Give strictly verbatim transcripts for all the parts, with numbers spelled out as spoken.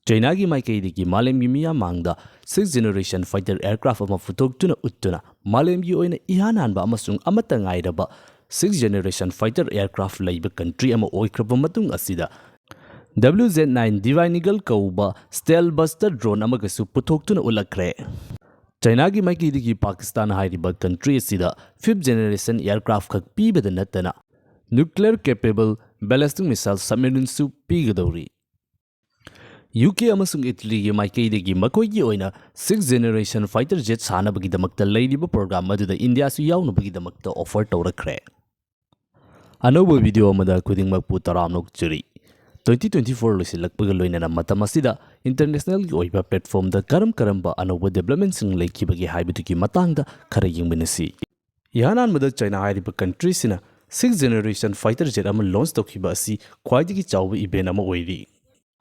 ꯆꯩꯅꯥꯒꯤ ꯃꯥꯏꯀꯩꯗꯒꯤ ꯃꯥꯂꯦꯝꯒꯤ ꯃꯤꯌꯥꯝ ꯃꯥꯡꯗ sixth generation fighter aircraft ꯑꯃ ꯄꯨꯊꯣꯛꯇꯨꯅ ꯎꯠꯇꯨꯅ ꯃꯥꯂꯦꯝꯒꯤ ꯑꯣꯏꯅ ꯏꯍꯥꯟ ꯍꯥꯟꯕ ꯑꯃꯁꯨꯡ ꯑꯃꯠꯇ ꯉꯥꯏꯔꯕ sixth generation fighter aircraft ꯂꯩꯕ country ꯑꯃ ꯑꯣꯏꯈ꯭ꯔꯕ ꯃꯇꯨꯡ ꯑꯁꯤꯗ W Z nine Divine Eagle ꯀꯧꯕ stealth buster drone ꯑꯃꯒꯁꯨ ꯄꯨꯊꯣꯛꯇꯨꯅ ꯎꯠꯂꯛꯈ꯭ꯔꯦ꯫ ꯆꯩꯅꯥꯒꯤ ꯃꯥꯏꯀꯩꯗꯒꯤ ꯄꯥꯀꯤꯁꯇꯥꯟ ꯍꯥꯏꯔꯤꯕ country ꯑꯁꯤꯗ fifth generation aircraft ꯈꯛ ꯄꯤꯕꯗ ꯅꯠꯇꯅ nuclear capable ballistic missile submarineꯁꯨ ꯄꯤꯒꯗꯧꯔꯤ꯫ U K ꯑꯃꯁꯨꯡ ꯏꯇꯂꯤꯒꯤ ꯃꯥꯏꯀꯩꯗꯒꯤ ꯃꯈꯣꯏꯒꯤ ꯑꯣꯏꯅ sixth generation fighter jet ꯁꯥꯅꯕꯒꯤꯗꯃꯛꯇ ꯂꯩꯔꯤꯕ program ꯑꯗꯨꯗ ꯏꯟꯗꯤꯌꯥꯁꯨ ꯌꯥꯎꯅꯕꯒꯤꯗꯃꯛꯇ offer ꯇꯧꯔꯛꯈ꯭ꯔꯦ꯫ ꯑꯅꯧꯕ video ꯑꯃꯗ ꯈꯨꯗꯤꯡꯃꯛꯄꯨ ꯇꯔꯥꯝꯅ ꯑꯣꯛꯆꯔꯤ꯫ Twenty twenty-four ꯂꯣꯏꯁꯤꯜꯂꯛꯄꯒ ꯂꯣꯏꯅꯅ ꯃꯇꯝ ꯑꯁꯤꯗ internationalꯒꯤ ꯑꯣꯏꯕ platformꯗ ꯀꯔꯝ ꯀꯔꯝꯕ ꯑꯅꯧꯕ developmentꯁꯤꯡ ꯂꯩꯈꯤꯕꯒꯦ ꯍꯥꯏꯕꯗꯨꯒꯤ ꯃꯇꯥꯡꯗ ꯈꯔ ꯌꯦꯡꯃꯤꯟꯅꯁꯤ꯫ ꯏꯍꯥꯟ ꯍꯥꯟꯕꯗ ꯆꯩꯅꯥ ꯍꯥꯏꯔꯤꯕ countryꯁꯤꯅ sixth generation fighter jet ꯑꯃ launch ꯇꯧꯈꯤꯕ ꯑꯁꯤ ꯈ꯭ꯋꯥꯏꯗꯒꯤ ꯆꯥꯎꯕ event ꯑꯃ ꯑꯣꯏꯔꯤ꯫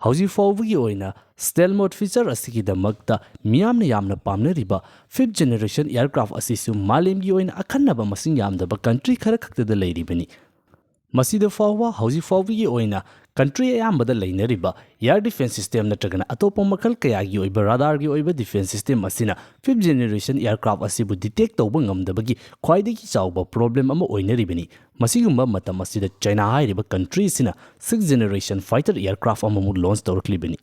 ꯍꯧꯖꯤꯛ ꯐꯥꯎꯕꯒꯤ ꯑꯣꯏꯅ stealth mode feature ꯑꯁꯤꯒꯤꯗꯃꯛꯇ ꯃꯤꯌꯥꯝꯅ ꯌꯥꯝꯅ ꯄꯥꯝꯅꯔꯤꯕ fifth generation aircraft ꯑꯁꯤꯁꯨ ꯃꯥꯂꯦꯝꯒꯤ ꯑꯣꯏꯅ ꯑꯈꯟꯅꯕ ꯃꯁꯤꯡ ꯌꯥꯝꯗꯕ country ꯈꯔ ꯈꯛꯇꯗ ꯂꯩꯔꯤꯕꯅꯤ꯫ ꯃꯁꯤꯗ ꯐꯥꯎꯕ ꯍꯧꯖꯤꯛ ꯐꯥꯎꯕꯒꯤ ꯑꯣꯏꯅ country ꯑꯌꯥꯝꯕꯗ ꯂꯩꯅꯔꯤꯕ air defense system ꯅꯠꯇ꯭ꯔꯒꯅ ꯑꯇꯣꯞꯄ ꯃꯈꯜ ꯀꯌꯥꯒꯤ ꯑꯣꯏꯕ radarꯒꯤ ꯑꯣꯏꯕ defense system ꯑꯁꯤꯅ fifth generation aircraft ꯑꯁꯤꯕꯨ detect ꯇꯧꯕ ꯉꯝꯗꯕꯒꯤ ꯈ꯭ꯋꯥꯏꯗꯒꯤ ꯆꯥꯎꯕ problem ꯑꯃ ꯑꯣꯏꯅꯔꯤꯕꯅꯤ꯫ ꯃꯁꯤꯒꯨꯝꯕ ꯃꯇꯝ ꯑꯁꯤꯗ ꯆꯩꯅꯥ ꯍꯥꯏꯔꯤꯕ country ꯑꯁꯤꯅ sixth generation fighter aircraft ꯑꯃꯃꯨꯛ launch ꯇꯧꯔꯛꯂꯤꯕꯅꯤ꯫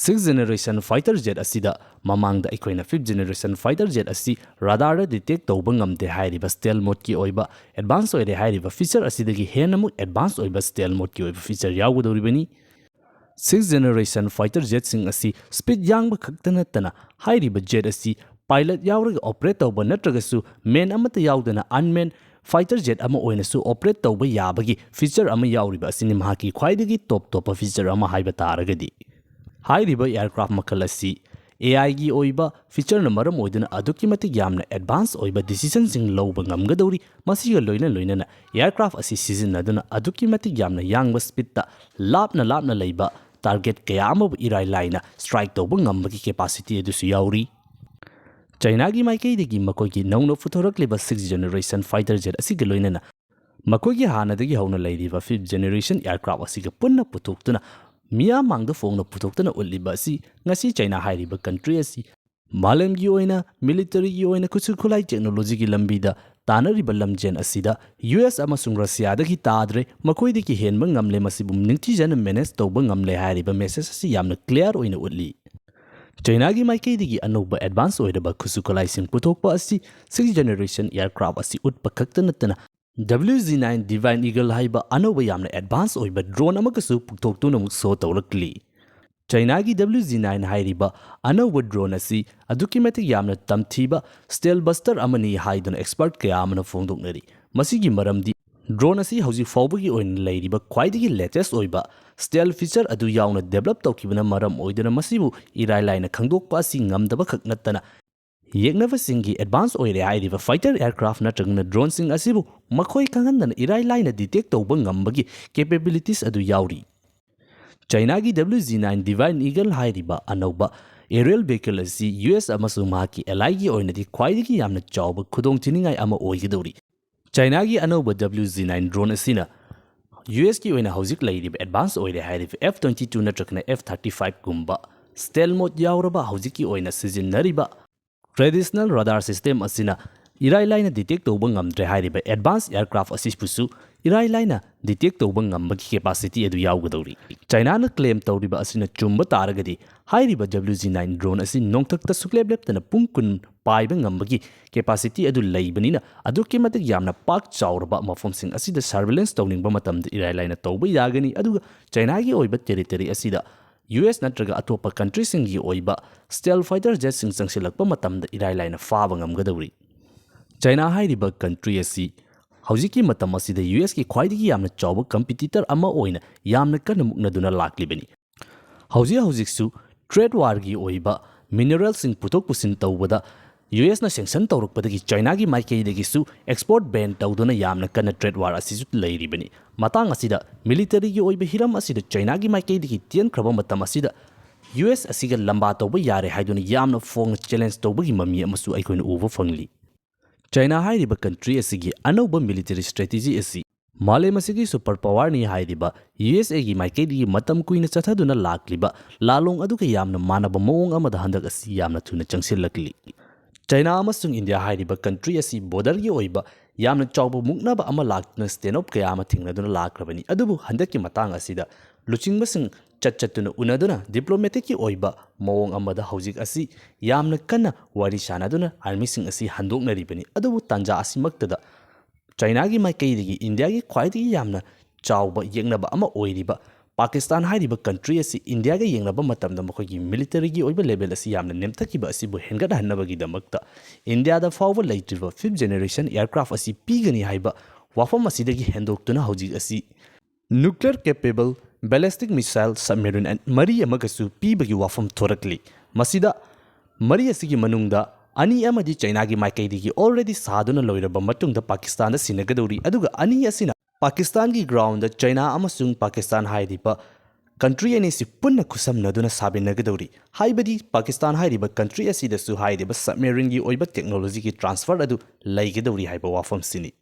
Sixth generation fighter jet ꯑꯁꯤꯗ ꯃꯃꯥꯡꯗ ꯑꯩꯈꯣꯏꯅ fifth generation fighter jet ꯑꯁꯤ radarꯗ detect ꯇꯧꯕ ꯉꯝꯗꯦ ꯍꯥꯏꯔꯤꯕ stealth modeꯀꯤ ꯑꯣꯏꯕ advance ꯑꯣꯏꯔꯦ ꯍꯥꯏꯔꯤꯕ feature ꯑꯁꯤꯗꯒꯤ ꯍꯦꯟꯅ ꯑꯃꯨꯛ advance ꯑꯣꯏꯕ stealth modeꯀꯤ ꯑꯣꯏꯕ feature ꯌꯥꯎꯒꯗꯧꯔꯤꯕꯅꯤ꯫ Sixth generation fighter jetꯁꯤꯡ ꯑꯁꯤ speed ꯌꯥꯡꯕ ꯈꯛꯇ ꯅꯠꯇꯅ ꯍꯥꯏꯔꯤꯕ jet ꯑꯁꯤ pilot ꯌꯥꯎꯔꯒ operate ꯇꯧꯕ ꯅꯠꯇ꯭ꯔꯒꯁꯨ man ꯑꯃꯠꯇ ꯌꯥꯎꯗꯅ unmanned fighter jet ꯑꯃ ꯑꯣꯏꯅꯁꯨ operate ꯇꯧꯕ ꯌꯥꯕꯒꯤ feature ꯑꯃ ꯌꯥꯎꯔꯤꯕ ꯑꯁꯤꯅꯤ ꯃꯍꯥꯛꯀꯤ ꯈ꯭ꯋꯥꯏꯗꯒꯤ top ꯇꯣꯞꯄ feature ꯑꯃ ꯍꯥꯏꯕ ꯇꯥꯔꯒꯗꯤ꯫ ꯍꯥꯏꯔꯤꯕ aircraft ꯃꯈꯜ ꯑꯁꯤ AIꯒꯤ ꯑꯣꯏꯕ featureꯅ ꯃꯔꯝ ꯑꯣꯏꯗꯨꯅ ꯑꯗꯨꯛꯀꯤ ꯃꯇꯤꯛ ꯌꯥꯝꯅ advance ꯑꯣꯏꯕ decisionꯁꯤꯡ ꯂꯧꯕ ꯉꯝꯒꯗꯧꯔꯤ꯫ ꯃꯁꯤꯒ ꯂꯣꯏꯅ ꯂꯣꯏꯅꯅ aircraft ꯑꯁꯤ ꯁꯤꯖꯤꯟꯅꯗꯨꯅ ꯑꯗꯨꯛꯀꯤ ꯃꯇꯤꯛ ꯌꯥꯝꯅ ꯌꯥꯡꯕ speedꯇ ꯂꯥꯞꯅ ꯂꯥꯞꯅ ꯂꯩꯕ target ꯀꯌꯥ ꯑꯃꯕꯨ ꯏꯔꯥꯏ ꯂꯥꯏꯅ strike ꯇꯧꯕ ꯉꯝꯕꯒꯤ capacity ꯑꯗꯨꯁꯨ ꯌꯥꯎꯔꯤ꯫ ꯆꯩꯅꯥꯒꯤ ꯃꯥꯏꯀꯩꯗꯒꯤ ꯃꯈꯣꯏꯒꯤ ꯅꯧꯅ ꯄꯨꯊꯣꯔꯛꯂꯤꯕ sixth generation fighter jet ꯑꯁꯤꯒ ꯂꯣꯏꯅꯅ ꯃꯈꯣꯏꯒꯤ ꯍꯥꯟꯅꯗꯒꯤ ꯍꯧꯅ ꯂꯩꯔꯤꯕ fifth generation aircraft ꯑꯁꯤꯒ ꯄꯨꯟꯅ ꯄꯨꯊꯣꯛꯇꯨꯅ ꯃꯤꯌꯥꯝ ꯃꯥꯡꯗ ꯐꯣꯡꯅ ꯄꯨꯊꯣꯛꯇꯨꯅ ꯎꯠꯂꯤꯕ ꯑꯁꯤ ꯉꯁꯤ ꯆꯩꯅꯥ ꯍꯥꯏꯔꯤꯕ ꯀꯟꯇ꯭ꯔꯤ ꯑꯁꯤ ꯃꯥꯂꯦꯝꯒꯤ ꯑꯣꯏꯅ ꯃꯤꯂꯤꯇꯔꯤꯒꯤ ꯑꯣꯏꯅ ꯈꯨꯠꯁꯨ ꯈꯨꯠꯂꯥꯏ ꯇꯦꯛꯅꯣꯂꯣꯖꯤꯒꯤ ꯂꯝꯕꯤꯗ ꯇꯥꯟꯅꯔꯤꯕ ꯂꯝꯖꯦꯜ ꯑꯁꯤꯗ ꯌꯨ ꯑꯦꯁ ꯑꯃꯁꯨꯡ ꯔꯁꯤꯌꯥꯗꯒꯤ ꯇꯥꯗ꯭ꯔꯦ, ꯃꯈꯣꯏꯗꯒꯤ ꯍꯦꯟꯕ ꯉꯝꯂꯦ, ꯃꯁꯤꯕꯨ ꯅꯤꯡꯊꯤꯖꯅ ꯃꯦꯅꯦꯖ ꯇꯧꯕ ꯉꯝꯂꯦ ꯍꯥꯏꯔꯤꯕ ꯃꯦꯁꯦꯖ ꯑꯁꯤ ꯌꯥꯝꯅ ꯀ꯭ꯂꯤꯌꯥꯔ ꯑꯣꯏꯅ ꯎꯠꯂꯤ꯫ ꯆꯩꯅꯥꯒꯤ ꯃꯥꯏꯀꯩꯗꯒꯤ ꯑꯅꯧꯕ ꯑꯦꯗꯚꯥꯟꯁ ꯑꯣꯏꯔꯕ ꯈꯨꯠꯁꯨ ꯈꯨꯠꯂꯥꯏꯁꯤꯡ ꯄꯨꯊꯣꯛꯄ ꯑꯁꯤ ꯁꯤꯛꯁ ꯖꯦꯅꯦꯔꯦꯁꯟ ꯑꯦꯌꯔꯀ꯭ꯔꯥꯐ ꯑꯁꯤ ꯎꯠꯄ ꯈꯛꯇ ꯅꯠꯇꯅ W J nine Divine Eagle ꯍꯥꯏꯕ ꯑꯅꯧꯕ ꯌꯥꯝꯅ ꯑꯦꯗꯚꯥꯟꯁ ꯑꯣꯏꯕ ꯗ꯭ꯔꯣꯟ ꯑꯃꯒꯁꯨ ꯄꯨꯊꯣꯛꯇꯨꯅ ꯑꯃꯨꯛ ꯁꯣ ꯇꯧꯔꯛꯂꯤ꯫ ꯆꯩꯅꯥꯒꯤ ꯗꯕ꯭ꯂꯤꯎ ꯖꯤ ꯅꯥꯏꯟ ꯍꯥꯏꯔꯤꯕ ꯑꯅꯧꯕ ꯗ꯭ꯔꯣꯟ ꯑꯁꯤ ꯑꯗꯨꯛꯀꯤ ꯃꯇꯤꯛ ꯌꯥꯝꯅ ꯇꯝꯊꯤꯕ ꯁ꯭ꯇꯦꯜ ꯕꯁꯇꯔ ꯑꯃꯅꯤ ꯍꯥꯏꯗꯨꯅ ꯑꯦꯛꯁꯄꯔꯠ ꯀꯌꯥ ꯑꯃꯅ ꯐꯣꯡꯗꯣꯛꯅꯔꯤ꯫ ꯃꯁꯤꯒꯤ ꯃꯔꯝꯗꯤ ꯗ꯭ꯔꯣꯟ ꯑꯁꯤ ꯍꯧꯖꯤꯛ ꯐꯥꯎꯕꯒꯤ ꯑꯣꯏꯅ ꯂꯩꯔꯤꯕ ꯈ꯭ꯋꯥꯏꯗꯒꯤ ꯂꯦꯇꯦꯁ ꯑꯣꯏꯕ ꯁ꯭ꯇꯦꯜ ꯐꯤꯆꯔ ꯑꯗꯨ ꯌꯥꯎꯅ ꯗꯦꯕꯂꯞ ꯇꯧꯈꯤꯕꯅ ꯃꯔꯝ ꯑꯣꯏꯗꯨꯅ ꯃꯁꯤꯕꯨ ꯏꯔꯥꯏ ꯂꯥꯏꯅ ꯈꯪꯗꯣꯛꯄ ꯑꯁꯤ ꯉꯝꯗꯕ ꯈꯛ ꯅꯠꯇꯅ ꯌꯦꯛꯅꯕꯁꯤꯡꯒꯤ ꯑꯦꯗꯚꯥꯟꯁ ꯑꯣꯏꯔꯦ ꯍꯥꯏꯔꯤꯕ ꯐꯥꯏꯇꯔ ꯑꯦꯌꯔꯀ꯭ꯔꯥꯐ ꯅꯠꯇ꯭ꯔꯒꯅ ꯗ꯭ꯔꯣꯟꯁꯤꯡ ꯑꯁꯤꯕꯨ ꯃꯈꯣꯏ ꯈꯪꯍꯟꯗꯅ ꯏꯔꯥꯏ ꯂꯥꯏꯅ ꯗꯤꯇꯦꯛ ꯇꯧꯕ ꯉꯝꯕꯒꯤ ꯀꯦꯄꯦꯕꯤꯂꯤꯇꯤꯁ ꯑꯗꯨ ꯌꯥꯎꯔꯤ꯫ ꯆꯩꯅꯥꯒꯤ W J nine Divine Eagle ꯍꯥꯏꯔꯤꯕ ꯑꯅꯧꯕ ꯑꯦꯔꯤꯌꯦꯜ ꯚꯦꯍꯤꯀꯜ ꯑꯁꯤ ꯌꯨ ꯑꯦꯁ ꯑꯃꯁꯨꯡ ꯃꯍꯥꯛꯀꯤ ꯑꯦꯂꯥꯏꯒꯤ ꯑꯣꯏꯅꯗꯤ ꯈ꯭ꯋꯥꯏꯗꯒꯤ ꯌꯥꯝꯅ ꯆꯥꯎꯕ ꯈꯨꯗꯣꯡꯊꯤꯅꯤꯡꯉꯥꯏ ꯑꯃ ꯑꯣꯏꯒꯗꯧꯔꯤ꯫ ꯆꯩꯅꯥꯒꯤ ꯑꯅꯧꯕ ꯗꯕ꯭ꯂꯤꯎ ꯖꯤ ꯅꯥꯏꯟ ꯗ꯭ꯔꯣꯟ ꯑꯁꯤꯅ ꯌꯨ ꯑꯦꯁꯀꯤ ꯑꯣꯏꯅ ꯍꯧꯖꯤꯛ ꯂꯩꯔꯤꯕ ꯑꯦꯗꯚꯥꯟꯁ ꯑꯣꯏꯔꯦ ꯍꯥꯏꯔꯤꯕ ꯑꯦꯐ ꯇ꯭ꯋꯦꯟꯇꯤ ꯇꯨ ꯅꯠꯇ꯭ꯔꯒꯅ ꯑꯦꯐ ꯊꯥꯔꯇꯤ ꯐꯥꯏꯚ ꯒꯨꯝꯕ ꯁ꯭ꯇꯦꯜ ꯃꯣꯗ ꯌꯥꯎꯔꯕ ꯍꯧꯖꯤꯛꯀꯤ ꯑꯣꯏꯅ ꯁꯤꯖꯤꯟꯅꯔꯤꯕ ꯇ꯭ꯔꯦꯗꯤꯁꯅꯦꯜ ꯔꯥꯗꯥꯔ ꯁꯤꯁꯇꯦꯝ ꯑꯁꯤꯅ ꯏꯔꯥꯏ ꯂꯥꯏꯅ ꯗꯤꯇꯦꯛ ꯇꯧꯕ ꯉꯝꯗ꯭ꯔꯦ ꯍꯥꯏꯔꯤꯕ ꯑꯦꯗꯚꯥꯟꯁ ꯑꯦꯌꯔꯀ꯭ꯔꯥꯐ ꯑꯁꯤꯕꯨꯁꯨ ꯏꯔꯥꯏ ꯂꯥꯏꯅ ꯗꯤꯇꯦꯛ ꯇꯧꯕ ꯉꯝꯕꯒꯤ ꯀꯦꯄꯥꯁꯤꯇꯤ ꯑꯗꯨ ꯌꯥꯎꯒꯗꯧꯔꯤ꯫ ꯆꯩꯅꯥꯅ ꯀ꯭ꯂꯦꯝ ꯇꯧꯔꯤꯕ ꯑꯁꯤꯅ ꯆꯨꯝꯕ ꯇꯥꯔꯒꯗꯤ ꯍꯥꯏꯔꯤꯕ ꯗꯕ꯭ꯂꯤꯎ ꯖꯤ ꯅꯥꯏꯟ ꯗ꯭ꯔꯣꯟ ꯑꯁꯤ ꯅꯣꯡꯊꯛꯇ ꯁꯨꯛꯂꯦꯞ ꯂꯦꯞꯇꯅ ꯄꯨꯡ ꯀꯨꯟ ꯄꯥꯏꯕ ꯉꯝꯕꯒꯤ ꯀꯦꯄꯥꯁꯤꯇꯤ ꯑꯗꯨ ꯂꯩꯕꯅꯤꯅ ꯑꯗꯨꯛꯀꯤ ꯃꯇꯤꯛ ꯌꯥꯝꯅ ꯄꯥꯛ ꯆꯥꯎꯔꯕ ꯃꯐꯝꯁꯤꯡ ꯑꯁꯤꯗ ꯁꯔꯚꯤꯂꯦꯟꯁ ꯇꯧꯅꯤꯡꯕ ꯃꯇꯝꯗ ꯏꯔꯥꯏ ꯂꯥꯏꯅ ꯇꯧꯕ ꯌꯥꯒꯅꯤ꯫ ꯑꯗꯨꯒ ꯆꯩꯅꯥꯒꯤ ꯑꯣꯏꯕ ꯇꯦꯔꯤꯇꯣꯔꯤ ꯑꯁꯤꯗ ꯌꯨ ꯑꯦꯁ ꯅꯠꯇ꯭ꯔꯒ ꯑꯇꯣꯞꯄ ꯀꯟꯇ꯭ꯔꯤꯁꯤꯡꯒꯤ ꯑꯣꯏꯕ ꯁ꯭ꯇꯦꯜ ꯐꯥꯏꯇꯔ ꯖꯦꯠꯁꯤꯡ ꯆꯪꯁꯤꯜꯂꯛꯄ ꯃꯇꯝꯗ ꯏꯔꯥꯏ ꯂꯥꯏꯅ ꯐꯥꯕ ꯉꯝꯒꯗꯧꯔꯤ꯫ ꯆꯩꯅꯥ ꯍꯥꯏꯔꯤꯕ ꯀꯟꯇ꯭ꯔꯤ ꯑꯁꯤ ꯍꯧꯖꯤꯛꯀꯤ ꯃꯇꯝ ꯑꯁꯤꯗ ꯌꯨ ꯑꯦꯁꯀꯤ ꯈ꯭ꯋꯥꯏꯗꯒꯤ ꯌꯥꯝꯅ ꯆꯥꯎꯕ ꯀꯝꯄꯤꯇꯤꯇꯔ ꯑꯃ ꯑꯣꯏꯅ ꯌꯥꯝꯅ ꯀꯟꯅ ꯃꯨꯛꯅꯗꯨꯅ ꯂꯥꯛꯂꯤꯕꯅꯤ꯫ ꯍꯧꯖꯤꯛ ꯍꯧꯖꯤꯛꯁꯨ ꯇ꯭ꯔꯦꯗ ꯋꯥꯔꯒꯤ ꯑꯣꯏꯕ ꯃꯤꯅꯔꯦꯜꯁꯤꯡ ꯄꯨꯊꯣꯛ ꯄꯨꯁꯤꯟ ꯇꯧꯕꯗ ꯌꯨ ꯑꯦꯁꯅ ꯁꯦꯡꯁꯟ ꯇꯧꯔꯛꯄꯗꯒꯤ ꯆꯩꯅꯥꯒꯤ ꯃꯥꯏꯀꯩꯗꯒꯤꯁꯨ ꯑꯦꯛꯁꯄꯣꯔꯠ ꯕꯦꯟ ꯇꯧꯗꯨꯅ ꯌꯥꯝꯅ ꯀꯟꯅ ꯇ꯭ꯔꯦꯗ ꯋꯥꯔ ꯑꯁꯤꯁꯨ ꯂꯩꯔꯤꯕꯅꯤ꯫ ꯃꯇꯥꯡ ꯑꯁꯤꯗ ꯃꯤꯂꯤꯇꯔꯤꯒꯤ ꯑꯣꯏꯕ ꯍꯤꯔꯝ ꯑꯁꯤꯗ ꯆꯩꯅꯥꯒꯤ ꯃꯥꯏꯀꯩꯗꯒꯤ ꯇꯦꯟꯈ꯭ꯔꯕ ꯃꯇꯝ ꯑꯁꯤꯗ ꯌꯨ ꯑꯦꯁ ꯑꯁꯤꯒ ꯂꯝꯕꯥ ꯇꯧꯕ ꯌꯥꯔꯦ ꯍꯥꯏꯗꯨꯅ ꯌꯥꯝꯅ ꯐꯣꯡꯅ ꯆꯦꯂꯦꯟꯖ ꯇꯧꯕꯒꯤ ꯃꯃꯤ ꯑꯃꯁꯨ ꯑꯩꯈꯣꯏꯅ ꯎꯕ ꯐꯪꯂꯤ꯫ ꯆꯩꯅꯥ ꯍꯥꯏꯔꯤꯕ ꯀꯟꯇ꯭ꯔꯤ ꯑꯁꯤꯒꯤ ꯑꯅꯧꯕ ꯃꯤꯂꯤꯇꯔꯤ ꯁ꯭ꯇ꯭ꯔꯦꯇꯦꯖꯤ ꯑꯁꯤ ꯃꯥꯂꯦꯝ ꯑꯁꯤꯒꯤ ꯁꯨꯄꯔ ꯄꯋꯥꯔꯅꯤ ꯍꯥꯏꯔꯤꯕ ꯌꯨ ꯑꯦꯁ ꯑꯦꯒꯤ ꯃꯥꯏꯀꯩꯗꯒꯤ ꯃꯇꯝ ꯀꯨꯏꯅ ꯆꯠꯊꯗꯨꯅ ꯂꯥꯛꯂꯤꯕ ꯂꯥꯂꯣꯡ ꯑꯗꯨꯒ ꯌꯥꯝꯅ ꯃꯥꯟꯅꯕ ꯃꯑꯣꯡ ꯑꯃꯗ ꯍꯟꯗꯛ ꯑꯁꯤ ꯌꯥꯝꯅ ꯊꯨꯅ ꯆꯪꯁꯤꯜꯂꯛꯂꯤ꯫ ꯆꯩꯅꯥ ꯑꯃꯁꯨꯡ ꯏꯟꯗꯤꯌꯥ ꯍꯥꯏꯔꯤꯕ ꯀꯟꯇ꯭ꯔꯤ ꯑꯁꯤ ꯕꯣꯔꯗꯔꯒꯤ ꯑꯣꯏꯕ ꯌꯥꯝꯅ ꯆꯥꯎꯕ ꯃꯨꯛꯅꯕ ꯑꯃ ꯂꯥꯛꯇꯨꯅ ꯁ꯭ꯇꯦꯟ ꯑꯣꯐ ꯀꯌꯥ ꯑꯃ ꯊꯦꯡꯅꯗꯨꯅ ꯂꯥꯛꯈ꯭ꯔꯕꯅꯤ꯫ ꯑꯗꯨꯕꯨ ꯍꯟꯗꯛꯀꯤ ꯃꯇꯥꯡ ꯑꯁꯤꯗ ꯂꯨꯆꯤꯡꯕꯁꯤꯡ ꯆꯠ ꯆꯠꯇꯨꯅ ꯎꯅꯗꯨꯅ ꯗꯤꯄ꯭ꯂꯣꯃꯦꯇꯤꯛꯀꯤ ꯑꯣꯏꯕ ꯃꯑꯣꯡ ꯑꯃꯗ ꯍꯧꯖꯤꯛ ꯑꯁꯤ ꯌꯥꯝꯅ ꯀꯟꯅ ꯋꯥꯔꯤ ꯁꯥꯟꯅꯗꯨꯅ ꯑꯥꯔꯃꯤꯁꯤꯡ ꯑꯁꯤ ꯍꯟꯗꯣꯛꯅꯔꯤꯕꯅꯤ꯫ ꯑꯗꯨꯕꯨ ꯇꯥꯟꯖꯥ ꯑꯁꯤꯃꯛꯇꯗ ꯆꯩꯅꯥꯒꯤ ꯃꯥꯏꯀꯩꯗꯒꯤ ꯏꯟꯗꯤꯌꯥꯒꯤ ꯈ꯭ꯋꯥꯏꯗꯒꯤ ꯌꯥꯝꯅ ꯆꯥꯎꯕ ꯌꯦꯛꯅꯕ ꯑꯃ ꯑꯣꯏꯔꯤꯕ ꯄꯥꯀꯤꯁꯇꯥꯟ ꯍꯥꯏꯔꯤꯕ ꯀꯟꯇ꯭ꯔꯤ ꯑꯁꯤ ꯏꯟꯗꯤꯌꯥꯒ ꯌꯦꯡꯅꯕ ꯃꯇꯝꯗ ꯃꯈꯣꯏꯒꯤ ꯃꯤꯂꯤꯇꯔꯤꯒꯤ ꯑꯣꯏꯕ ꯂꯦꯚꯦꯜ ꯑꯁꯤ ꯌꯥꯝꯅ ꯅꯦꯝꯊꯈꯤꯕ ꯑꯁꯤꯕꯨ ꯍꯦꯟꯒꯠꯍꯟꯅꯕꯒꯤꯗꯃꯛꯇ ꯏꯟꯗꯤꯌꯥꯗ ꯐꯥꯎꯕ ꯂꯩꯇ꯭ꯔꯤꯕ ꯐꯤꯐ ꯖꯦꯅꯦꯔꯦꯁꯟ ꯑꯦꯌꯔꯀ꯭ꯔꯥꯐ ꯑꯁꯤ ꯄꯤꯒꯅꯤ ꯍꯥꯏꯕ ꯋꯥꯐꯝ ꯑꯁꯤꯗꯒꯤ ꯍꯦꯟꯗꯣꯛꯇꯨꯅ ꯍꯧꯖꯤꯛ ꯑꯁꯤ ꯅ꯭ꯌꯨꯀ꯭ꯂꯤꯌꯔ ꯀꯦꯄꯦꯕꯜ ꯕꯦꯂꯤꯁꯇꯤꯛ ꯃꯤꯁꯥꯏꯜ ꯁꯕꯃꯦꯔꯤꯟ ꯃꯔꯤ ꯑꯃꯒꯁꯨ ꯄꯤꯕꯒꯤ ꯋꯥꯐꯝ ꯊꯣꯔꯛꯂꯤ꯫ ꯃꯁꯤꯗ ꯃꯔꯤ ꯑꯁꯤꯒꯤ ꯃꯅꯨꯡꯗ ꯑꯅꯤ ꯑꯃꯗꯤ ꯆꯩꯅꯥꯒꯤ ꯃꯥꯏꯀꯩꯗꯒꯤ ꯑꯣꯜꯔꯦꯗꯤ ꯁꯥꯗꯨꯅ ꯂꯣꯏꯔꯕ ꯃꯇꯨꯡꯗ ꯄꯥꯀꯤꯁꯇꯥꯟꯗ ꯁꯤꯟꯅꯒꯗꯧꯔꯤ, ꯑꯗꯨꯒ ꯑꯅꯤ ꯑꯁꯤꯅ ꯄꯥꯀꯤꯁꯇꯥꯟꯒꯤ ꯒ꯭ꯔꯥꯎꯟꯗ ꯆꯩꯅꯥ ꯑꯃꯁꯨꯡ ꯄꯥꯀꯤꯁꯇꯥꯟ ꯍꯥꯏꯔꯤꯕ ꯀꯟꯇ꯭ꯔꯤ ꯑꯅꯤꯁꯤ ꯄꯨꯟꯅ ꯈꯨꯠꯁꯝꯅꯗꯨꯅ ꯁꯥꯃꯤꯟꯅꯒꯗꯧꯔꯤ꯫ ꯍꯥꯏꯕꯗꯤ ꯄꯥꯀꯤꯁꯇꯥꯟ ꯍꯥꯏꯔꯤꯕ ꯀꯟꯇ꯭ꯔꯤ ꯑꯁꯤꯗꯁꯨ ꯍꯥꯏꯔꯤꯕ ꯁꯕꯃꯦꯔꯤꯟꯒꯤ ꯑꯣꯏꯕ ꯇꯦꯛꯅꯣꯂꯣꯖꯤꯒꯤ ꯇ꯭ꯔꯥꯟꯁꯐꯔ ꯑꯗꯨ ꯂꯩꯒꯗꯧꯔꯤ ꯍꯥꯏꯕ ꯋꯥꯐꯝꯁꯤꯅꯤ꯫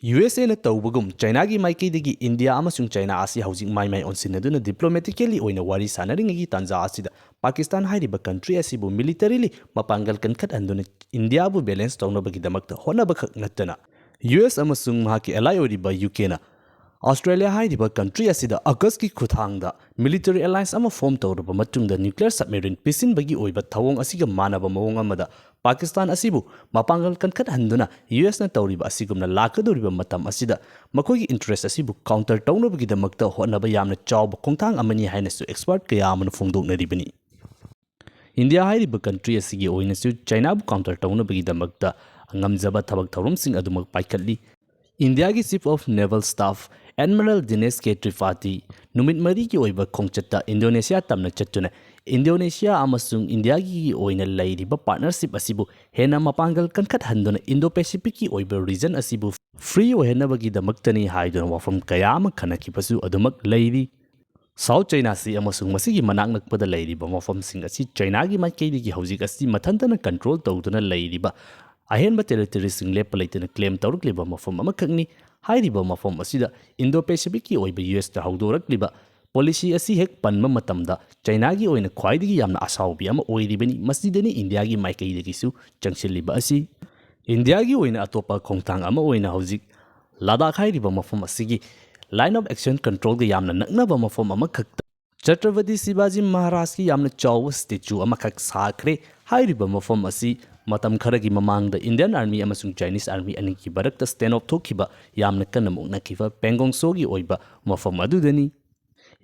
ꯌꯨ ꯑꯦꯁ ꯑꯦꯅ ꯇꯧꯕꯒꯨꯝ ꯆꯩꯅꯥꯒꯤ ꯃꯥꯏꯀꯩꯗꯒꯤ ꯏꯟꯗꯤꯌꯥ ꯑꯃꯁꯨꯡ ꯆꯩꯅꯥ ꯑꯁꯤ ꯍꯧꯖꯤꯛ ꯃꯥꯏ ꯃꯥꯏ ꯑꯣꯟꯁꯤꯟꯅꯗꯨꯅ ꯗꯤꯄ꯭ꯂꯣꯃꯦꯇꯤꯀꯦꯜꯂꯤ ꯑꯣꯏꯅ ꯋꯥꯔꯤ ꯁꯥꯟꯅꯔꯤꯉꯩꯒꯤ ꯇꯥꯟꯖꯥ ꯑꯁꯤꯗ ꯄꯥꯀꯤꯁꯇꯥꯟ ꯍꯥꯏꯔꯤꯕ ꯀꯟꯇ꯭ꯔꯤ ꯑꯁꯤꯕꯨ ꯃꯤꯂꯤꯇꯔꯤꯂꯤ ꯃꯄꯥꯡꯒꯜ ꯀꯟꯈꯠꯍꯟꯗꯨꯅ ꯏꯟꯗꯤꯌꯥꯕꯨ ꯕꯦꯂꯦꯟꯁ ꯇꯧꯅꯕꯒꯤꯗꯃꯛꯇ ꯍꯣꯠꯅꯕꯈꯛ ꯅꯠꯇꯅ ꯌꯨ ꯑꯦꯁ ꯑꯃꯁꯨꯡ ꯃꯍꯥꯛꯀꯤ ꯑꯦꯂꯥꯏ ꯑꯣꯏꯔꯤꯕ ꯌꯨ ꯀꯦꯅ ꯑꯣꯁꯇ꯭ꯔꯦꯂꯤꯌꯥ ꯍꯥꯏꯔꯤꯕ ꯀꯟꯇ꯭ꯔꯤ ꯑꯁꯤꯗ ꯑꯒꯁꯀꯤ ꯈꯨꯠꯊꯥꯡꯗ ꯃꯤꯂꯤꯇꯔꯤ ꯑꯦꯂꯥꯏꯟꯁ ꯑꯃ ꯐꯣꯔꯝ ꯇꯧꯔꯕ ꯃꯇꯨꯡꯗ ꯅ꯭ꯌꯨꯀ꯭ꯂꯤꯌꯔ ꯁꯕꯃꯦꯔꯤꯟ ꯄꯤꯁꯤꯟꯕꯒꯤ ꯑꯣꯏꯕ ꯊꯧꯑꯣꯡ ꯑꯁꯤꯒ ꯃꯥꯟꯅꯕ ꯃꯑꯣꯡ ꯑꯃꯗ ꯄꯥꯀꯤꯁꯇꯥꯟ ꯑꯁꯤꯕꯨ ꯃꯄꯥꯡꯒꯜ ꯀꯟꯈꯠꯍꯟꯗꯨꯅ ꯌꯨ ꯑꯦꯁꯅ ꯇꯧꯔꯤꯕ ꯑꯁꯤꯒꯨꯝꯅ ꯂꯥꯛꯀꯗꯧꯔꯤꯕ ꯃꯇꯝ ꯑꯁꯤꯗ ꯃꯈꯣꯏꯒꯤ ꯏꯟꯇꯔꯦꯁ ꯑꯁꯤꯕꯨ ꯀꯥꯎꯟꯇꯔ ꯇꯧꯅꯕꯒꯤꯗꯃꯛꯇ ꯍꯣꯠꯅꯕ ꯌꯥꯝꯅ ꯆꯥꯎꯕ ꯈꯣꯡꯊꯥꯡ ꯑꯃꯅꯤ ꯍꯥꯏꯅꯁꯨ ꯑꯦꯛꯁꯄꯔꯠ ꯀꯌꯥ ꯑꯃꯅ ꯐꯣꯡꯗꯣꯛꯅꯔꯤꯕꯅꯤ꯫ ꯏꯟꯗꯤꯌꯥ ꯍꯥꯏꯔꯤꯕ ꯀꯟꯇ꯭ꯔꯤ ꯑꯁꯤꯒꯤ ꯑꯣꯏꯅꯁꯨ ꯆꯩꯅꯥꯕꯨ ꯀꯥꯎꯟꯇꯔ ꯇꯧꯅꯕꯒꯤꯗꯃꯛꯇ ꯉꯝꯖꯕ ꯊꯕꯛ ꯊꯧꯔꯝꯁꯤꯡ ꯑꯗꯨꯃꯛ ꯄꯥꯏꯈꯠꯂꯤ꯫ ꯏꯟꯗꯤꯌꯥꯒꯤ ꯆꯤꯐ ꯑꯣꯐ ꯅꯦꯚꯜ ꯁ꯭ꯇꯥꯐ ꯑꯦꯗꯃꯤꯔꯦꯜ ꯗꯤꯅꯦꯁ ꯀꯦ ꯇ꯭ꯔꯤꯄꯥꯊꯤ ꯅꯨꯃꯤꯠ ꯃꯔꯤꯒꯤ ꯑꯣꯏꯕ ꯈꯣꯡꯆꯠꯇ ꯏꯟꯗꯣꯅꯦꯁꯤꯌꯥ ꯇꯝꯅ ꯆꯠꯇꯨꯅ ꯏꯟꯗꯣꯅꯦꯁꯤꯌꯥ ꯑꯃꯁꯨꯡ ꯏꯟꯗꯤꯌꯥꯒꯤ ꯑꯣꯏꯅ ꯂꯩꯔꯤꯕ ꯄꯥꯔꯠꯅꯔꯁꯤꯞ ꯑꯁꯤꯕꯨ ꯍꯦꯟꯅ ꯃꯄꯥꯡꯒꯜ ꯀꯟꯈꯠꯍꯟꯗꯨꯅ ꯏꯟꯗꯣ ꯄꯦꯁꯤꯐꯤꯛꯀꯤ ꯑꯣꯏꯕ ꯔꯤꯖꯟ ꯑꯁꯤꯕꯨ ꯐ꯭ꯔꯤ ꯑꯣꯏꯍꯟꯅꯕꯒꯤꯗꯃꯛꯇꯅꯤ ꯍꯥꯏꯗꯨꯅ ꯋꯥꯐꯝ ꯀꯌꯥ ꯑꯃ ꯈꯟꯅꯈꯤꯕꯁꯨ ꯑꯗꯨꯃꯛ ꯂꯩꯔꯤ꯫ ꯁꯥꯎꯊ ꯆꯩꯅꯥ ꯁꯤ ꯑꯃꯁꯨꯡ ꯃꯁꯤꯒꯤ ꯃꯅꯥꯛ ꯅꯛꯄꯗ ꯂꯩꯔꯤꯕ ꯃꯐꯝꯁꯤꯡ ꯑꯁꯤ ꯆꯩꯅꯥꯒꯤ ꯃꯥꯏꯀꯩꯗꯒꯤ ꯍꯧꯖꯤꯛ ꯑꯁꯤ ꯃꯊꯟꯇꯅ ꯀꯟꯇ꯭ꯔꯣꯜ ꯇꯧꯗꯨꯅ ꯂꯩꯔꯤꯕ ꯑꯍꯦꯟꯕ ꯇꯦꯔꯤꯇꯣꯔꯤꯁꯤꯡ ꯂꯦꯞꯄ ꯂꯩꯇꯅ ꯀ꯭ꯂꯦꯝ ꯇꯧꯔꯛꯂꯤꯕ ꯃꯐꯝ ꯑꯃꯈꯛꯅꯤ꯫ ꯍꯥꯏꯔꯤꯕ ꯃꯐꯝ ꯑꯁꯤꯗ ꯏꯟꯗꯣ ꯄꯦꯁꯤꯐꯤꯛꯀꯤ ꯑꯣꯏꯕ ꯌꯨ ꯑꯦꯁꯇ ꯍꯧꯗꯣꯔꯛꯂꯤꯕ ꯄꯣꯂꯤꯁꯤ ꯑꯁꯤ ꯍꯦꯛ ꯄꯟꯕ ꯃꯇꯝꯗ ꯆꯥꯏꯅꯥꯒꯤ ꯑꯣꯏꯅ ꯈ꯭ꯋꯥꯏꯗꯒꯤ ꯌꯥꯝꯅ ꯑꯁꯥꯎꯕꯤ ꯑꯃ ꯑꯣꯏꯔꯤꯕꯅꯤ꯫ ꯃꯁꯤꯗꯅꯤ ꯏꯟꯗꯤꯌꯥꯒꯤ ꯃꯥꯏꯀꯩꯗꯒꯤꯁꯨ ꯆꯪꯁꯤꯜꯂꯤꯕ ꯑꯁꯤ꯫ ꯏꯟꯗꯤꯌꯥꯒꯤ ꯑꯣꯏꯅ ꯑꯇꯣꯞꯄ ꯈꯣꯡꯊꯥꯡ ꯑꯃ ꯑꯣꯏꯅ ꯍꯧꯖꯤꯛ ꯂꯗꯥꯈ ꯍꯥꯏꯔꯤꯕ ꯃꯐꯝ ꯑꯁꯤꯒꯤ Line of Action Controlꯒ ꯌꯥꯝꯅ ꯅꯛꯅꯕ ꯃꯐꯝ ꯑꯃꯈꯛꯇ ꯆꯇ꯭ꯔꯄꯇꯤ ꯁꯤꯕꯥꯖꯤ ꯃꯍꯥꯔꯥꯖꯀꯤ ꯌꯥꯝꯅ ꯆꯥꯎꯕ ꯁ꯭ꯇꯦꯆꯨ ꯑꯃꯈꯛ ꯁꯥꯈ꯭ꯔꯦ꯫ ꯍꯥꯏꯔꯤꯕ ꯃꯐꯝ ꯑꯁꯤ ꯃꯇꯝ ꯈꯔꯒꯤ ꯃꯃꯥꯡꯗ ꯏꯟꯗꯤꯌꯟ ꯑꯥꯔꯃꯤ ꯑꯃꯁꯨꯡ ꯆꯥꯏꯅꯤꯁ ꯑꯥꯔꯃꯤ ꯑꯅꯤꯒꯤ ꯃꯔꯛꯇ ꯁ꯭ꯇꯦꯟ ꯑꯣꯐ ꯊꯣꯛꯈꯤꯕ ꯌꯥꯝꯅ ꯀꯟꯅ ꯃꯨꯛꯅꯈꯤꯕ ꯄꯦꯡꯒꯣꯡ ꯁꯣꯒꯤ ꯑꯣꯏꯕ ꯃꯐꯝ ꯑꯗꯨꯗꯅꯤ꯫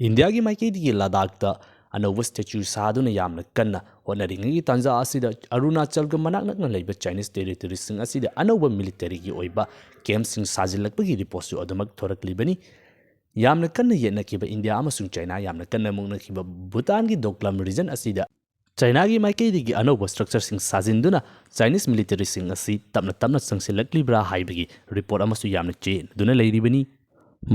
ꯏꯟꯗꯤꯌꯥꯒꯤ ꯃꯥꯏꯀꯩꯗꯒꯤ ꯂꯗꯥꯈꯇ ꯑꯅꯧꯕ ꯁ꯭ꯇꯦꯆꯨ ꯁꯥꯗꯨꯅ ꯌꯥꯝꯅ ꯀꯟꯅ ꯍꯣꯠꯅꯔꯤꯉꯩꯒꯤ ꯇꯥꯟꯖꯥ ꯑꯁꯤꯗ ꯑꯔꯨꯅꯥꯆꯜꯒ ꯃꯅꯥꯛ ꯅꯛꯅ ꯂꯩꯕ ꯆꯥꯏꯅꯤꯁ ꯇꯦꯔꯤꯇꯣꯔꯤꯁꯤꯡ ꯑꯁꯤꯗ ꯑꯅꯧꯕ ꯃꯤꯂꯤꯇꯔꯤꯒꯤ ꯑꯣꯏꯕ ꯀꯦꯝꯞꯁꯤꯡ ꯁꯥꯖꯤꯜꯂꯛꯄꯒꯤ ꯔꯤꯄꯣꯔꯠꯁꯨ ꯑꯗꯨꯃꯛ ꯊꯣꯔꯛꯂꯤꯕꯅꯤ꯫ ꯌꯥꯝꯅ ꯀꯟꯅ ꯌꯦꯠꯅꯈꯤꯕ ꯏꯟꯗꯤꯌꯥ ꯑꯃꯁꯨꯡ ꯆꯥꯏꯅꯥ ꯌꯥꯝꯅ ꯀꯟꯅ ꯃꯨꯛꯅꯈꯤꯕ ꯚꯨꯇꯥꯟꯒꯤ ꯗꯣꯀ꯭ꯂꯥꯝ ꯔꯤꯖꯟ ꯑꯁꯤꯗ ꯆꯥꯏꯅꯥꯒꯤ ꯃꯥꯏꯀꯩꯗꯒꯤ ꯑꯅꯧꯕ ꯁ꯭ꯇ꯭ꯔꯛꯆꯔꯁꯤꯡ ꯁꯥꯖꯤꯟꯗꯨꯅ ꯆꯥꯏꯅꯤꯁ ꯃꯤꯂꯤꯇꯔꯤꯁꯤꯡ ꯑꯁꯤ ꯇꯞꯅ ꯇꯞꯅ ꯆꯪꯁꯤꯜꯂꯛꯂꯤꯕ꯭ꯔꯥ ꯍꯥꯏꯕꯒꯤ ꯔꯤꯄꯣꯔꯠ ꯑꯃꯁꯨ ꯌꯥꯝꯅ ꯆꯦꯟꯗꯨꯅ ꯂꯩꯔꯤꯕꯅꯤ꯫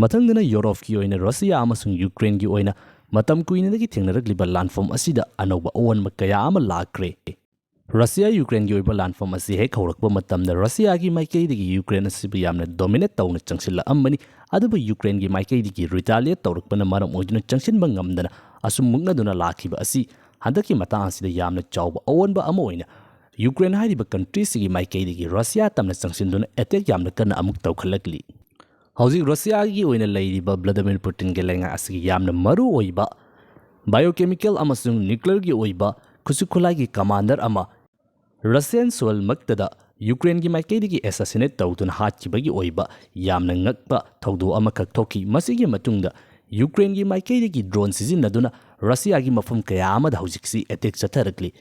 ꯃꯊꯪꯗꯅ ꯌꯨꯔꯣꯞꯀꯤ ꯑꯣꯏꯅ ꯔꯁꯤꯌꯥ ꯑꯃꯁꯨꯡ ꯌꯨꯀ꯭ꯔꯦꯟꯒꯤ ꯑꯣꯏꯅ ꯃꯇꯝ ꯀꯨꯏꯅꯗꯒꯤ ꯊꯦꯡꯅꯔꯛꯂꯤꯕ ꯂꯥꯟꯐꯝ ꯑꯁꯤꯗ ꯑꯅꯧꯕ ꯑꯑꯣꯟꯕ ꯀꯌꯥ ꯑꯃ ꯂꯥꯛꯈ꯭ꯔꯦ꯫ ꯔꯁꯤꯌꯥ ꯌꯨꯀ꯭ꯔꯦꯟꯒꯤ ꯑꯣꯏꯕ ꯂꯥꯟꯐꯝ ꯑꯁꯤ ꯍꯦꯛ ꯍꯧꯔꯛꯄ ꯃꯇꯝꯗ ꯔꯁꯤꯌꯥꯒꯤ ꯃꯥꯏꯀꯩꯗꯒꯤ ꯌꯨꯀ꯭ꯔꯦꯟ ꯑꯁꯤꯕꯨ ꯌꯥꯝꯅ ꯗꯣꯃꯤꯅꯦꯠ ꯇꯧꯅ ꯆꯪꯁꯤꯜꯂꯛꯑꯝꯕꯅꯤ, ꯑꯗꯨꯕꯨ ꯌꯨꯀ꯭ꯔꯦꯟꯒꯤ ꯃꯥꯏꯀꯩꯗꯒꯤ ꯔꯤꯇꯥꯂꯤꯌꯦꯠ ꯇꯧꯔꯛꯄꯅ ꯃꯔꯝ ꯑꯣꯏꯗꯨꯅ ꯆꯪꯁꯤꯟꯕ ꯉꯝꯗꯅ ꯑꯁꯨꯝ ꯃꯨꯛꯅꯗꯨꯅ ꯂꯥꯛꯈꯤꯕ ꯑꯁꯤ ꯍꯟꯗꯛꯀꯤ ꯃꯇꯥꯡ ꯑꯁꯤꯗ ꯌꯥꯝꯅ ꯆꯥꯎꯕ ꯑꯑꯣꯟꯕ ꯑꯃ ꯑꯣꯏꯅ ꯌꯨꯀ꯭ꯔꯦꯟ ꯍꯥꯏꯔꯤꯕ ꯀꯟꯇ꯭ꯔꯤꯁꯤꯒꯤ ꯃꯥꯏꯀꯩꯗꯒꯤ ꯔꯁꯤꯌꯥ ꯇꯝꯅ ꯆꯪꯁꯤꯟꯗꯨꯅ ꯑꯦꯇꯦꯛ ꯌꯥꯝꯅ ꯀꯟꯅ ꯑꯃꯨꯛ ꯇꯧꯈꯠꯂꯛꯂꯤ꯫ ꯍꯧꯖꯤꯛ ꯔꯁꯤꯌꯥꯒꯤ ꯑꯣꯏꯅ ꯂꯩꯔꯤꯕ ꯚ꯭ꯂꯥꯗꯤꯃꯤꯔ ꯄꯨꯇꯤꯟꯒꯤ ꯂꯩꯉꯥꯛ ꯑꯁꯤꯒꯤ ꯌꯥꯝꯅ ꯃꯔꯨ ꯑꯣꯏꯕ ꯕꯥꯏꯑꯣꯀꯦꯃꯤꯀꯦꯜ ꯑꯃꯁꯨꯡ ꯅ꯭ꯌꯨꯀ꯭ꯂꯤꯌꯔꯒꯤ ꯑꯣꯏꯕ ꯈꯨꯠꯁꯨ ꯈꯨꯠꯂꯥꯏꯒꯤ ꯀꯃꯥꯟꯗꯔ ꯑꯃ ꯔꯁꯤꯌꯥꯟ ꯁꯣꯏꯜꯃꯛꯇꯗ ꯌꯨꯀ꯭ꯔꯦꯟꯒꯤ ꯃꯥꯏꯀꯩꯗꯒꯤ ꯑꯦꯁꯥꯁꯤꯅꯦꯠ ꯇꯧꯗꯨꯅ ꯍꯥꯠꯈꯤꯕꯒꯤ ꯑꯣꯏꯕ ꯌꯥꯝꯅ ꯉꯛꯄ ꯊꯧꯗꯣꯛ ꯑꯃꯈꯛ ꯊꯣꯛꯈꯤ꯫ ꯃꯁꯤꯒꯤ ꯃꯇꯨꯡꯗ ꯌꯨꯀ꯭ꯔꯦꯟꯒꯤ ꯃꯥꯏꯀꯩꯗꯒꯤ ꯗ꯭ꯔꯣꯟ ꯁꯤꯖꯤꯟꯅꯗꯨꯅ ꯔꯁꯤꯌꯥꯒꯤ ꯃꯐꯝ ꯀꯌꯥ ꯑꯃꯗ ꯍꯧꯖꯤꯛꯁꯤ ꯑꯦꯇꯦꯛ ꯆꯠꯊꯔꯛꯂꯤ꯫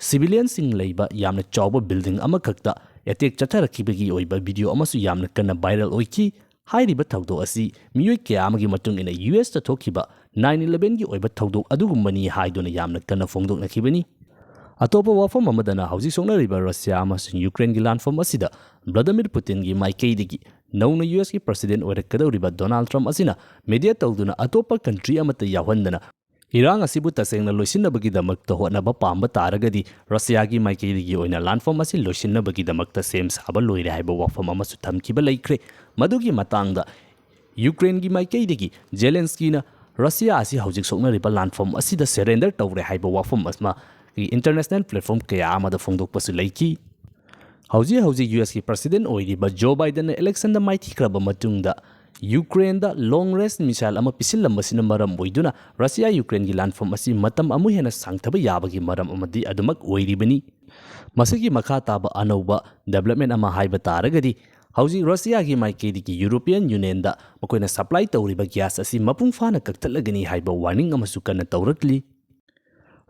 ꯁꯤꯚꯤꯂꯤꯌꯟꯁꯤꯡ ꯂꯩꯕ ꯌꯥꯝꯅ ꯆꯥꯎꯕ ꯕꯤꯜꯗꯤꯡ ꯑꯃꯈꯛꯇ ꯑꯦꯇꯦꯛ ꯆꯠꯊꯔꯛꯈꯤꯕꯒꯤ ꯑꯣꯏꯕ ꯚꯤꯗꯤꯑꯣ ꯑꯃꯁꯨ ꯌꯥꯝꯅ ꯀꯟꯅ ꯚꯥꯏꯔꯦꯜ ꯑꯣꯏꯈꯤ꯫ ꯍꯥꯏꯔꯤꯕ ꯊꯧꯗꯣꯛ ꯑꯁꯤ ꯃꯤꯑꯣꯏ ꯀꯌꯥ ꯑꯃꯒꯤ ꯃꯇꯨꯡ ꯏꯟꯅ ꯌꯨ ꯑꯦꯁꯇ ꯊꯣꯛꯈꯤꯕ ꯅꯥꯏꯟ ꯏꯂꯦꯚꯦꯟꯒꯤ ꯑꯣꯏꯕ ꯊꯧꯗꯣꯛ ꯑꯗꯨꯒꯨꯝꯕꯅꯤ ꯍꯥꯏꯗꯨꯅ ꯌꯥꯝꯅ ꯀꯟꯅ ꯐꯣꯡꯗꯣꯛꯅꯈꯤꯕꯅꯤ꯫ ꯑꯇꯣꯞꯄ ꯋꯥꯐꯝ ꯑꯃꯗꯅ ꯍꯧꯖꯤꯛ ꯁꯣꯛꯅꯔꯤꯕ ꯔꯁꯤꯌꯥ ꯑꯃꯁꯨꯡ ꯌꯨꯀ꯭ꯔꯦꯟꯒꯤ ꯂꯥꯟꯐꯝ ꯑꯁꯤꯗ ꯚ꯭ꯂꯥꯗꯤꯃꯤꯔ ꯄꯨꯇꯤꯟꯒꯤ ꯃꯥꯏꯀꯩꯗꯒꯤ ꯅꯧꯅ ꯌꯨ ꯑꯦꯁꯀꯤ ꯄ꯭ꯔꯁꯤꯗꯦꯟ ꯑꯣꯏꯔꯛꯀꯗꯧꯔꯤꯕ ꯗꯣꯅꯥꯜꯗ ꯇ꯭ꯔꯝꯞ ꯑꯁꯤꯅ ꯃꯦꯗꯤꯌꯦꯠ ꯇꯧꯗꯨꯅ ꯑꯇꯣꯞꯄ ꯀꯟꯇ꯭ꯔꯤ ꯑꯃꯠꯇ ꯌꯥꯎꯍꯟꯗꯅ ꯏꯔꯥꯡ ꯑꯁꯤꯕꯨ ꯇꯁꯦꯡꯅ ꯂꯣꯏꯁꯤꯟꯅꯕꯒꯤꯗꯃꯛꯇ ꯍꯣꯠꯅꯕ ꯄꯥꯝꯕ ꯇꯥꯔꯒꯗꯤ, ꯔꯁꯤꯌꯥꯒꯤ ꯃꯥꯏꯀꯩꯗꯒꯤ ꯑꯣꯏꯅ ꯂꯥꯟꯐꯝ ꯑꯁꯤ ꯂꯣꯏꯁꯤꯟꯅꯕꯒꯤꯗꯃꯛꯇ ꯁꯦꯝ ꯁꯥꯕ ꯂꯣꯏꯔꯦ ꯍꯥꯏꯕ ꯋꯥꯐꯝ ꯑꯃꯁꯨ ꯊꯝꯈꯤꯕ ꯂꯩꯈ꯭ꯔꯦ꯫ ꯃꯗꯨꯒꯤ ꯃꯇꯥꯡꯗ ꯌꯨꯀ꯭ꯔꯦꯟꯒꯤ ꯃꯥꯏꯀꯩꯗꯒꯤ ꯖꯦꯂꯦꯟꯁꯀꯤꯅ ꯔꯁꯤꯌꯥ ꯑꯁꯤ ꯍꯧꯖꯤꯛ ꯁꯣꯛꯅꯔꯤꯕ ꯂꯥꯟꯐꯝ ꯑꯁꯤꯗ surrender ꯇꯧꯔꯦ ꯍꯥꯏꯕ ꯋꯥꯐꯝ ꯑꯃ international platform ꯀꯌꯥ ꯑꯃꯗ ꯐꯣꯡꯗꯣꯛꯄꯁꯨ ꯂꯩꯈꯤ꯫ ꯍꯧꯖꯤꯛ ꯍꯧꯖꯤꯛ ꯌꯨ ꯑꯦꯁꯀꯤ president ꯑꯣꯏꯔꯤꯕ ꯖꯣ ꯕꯥꯏꯗꯟꯅ election ꯗ ꯃꯥꯏꯊꯤꯈ꯭ꯔꯕ ꯃꯇꯨꯡꯗ, ꯌꯨꯀ꯭ꯔꯦꯟꯗ long range missile ꯑꯃ ꯄꯤꯁꯤꯜꯂꯝꯕꯁꯤꯅ ꯃꯔꯝ ꯑꯣꯏꯗꯨꯅ ꯔꯁꯤꯌꯥ ꯌꯨꯀ꯭ꯔꯦꯟꯒꯤ ꯂꯥꯟꯐꯝ ꯑꯁꯤ ꯃꯇꯝ ꯑꯃꯨꯛ ꯍꯦꯟꯅ ꯁꯥꯡꯊꯕ ꯌꯥꯕꯒꯤ ꯃꯔꯝ ꯑꯃꯗꯤ ꯑꯗꯨꯃꯛ ꯑꯣꯏꯔꯤꯕꯅꯤ꯫ ꯃꯁꯤꯒꯤ ꯃꯈꯥ ꯇꯥꯕ ꯑꯅꯧꯕ development ꯑꯃ ꯍꯥꯏꯕ ꯇꯥꯔꯒꯗꯤ, ꯍꯧꯖꯤꯛ ꯔꯁꯤꯌꯥꯒꯤ ꯃꯥꯏꯀꯩꯗꯒꯤ ꯌꯨꯔꯣꯄꯤꯌꯟ ꯌꯨꯅꯤꯌꯟꯗ ꯃꯈꯣꯏꯅ supply ꯇꯧꯔꯤꯕ gas ꯑꯁꯤ ꯃꯄꯨꯡ ꯐꯥꯅ ꯀꯛꯊꯠꯂꯒꯅꯤ ꯍꯥꯏꯕ warning ꯑꯃꯁꯨ ꯀꯟꯅ ꯇꯧꯔꯛꯂꯤ꯫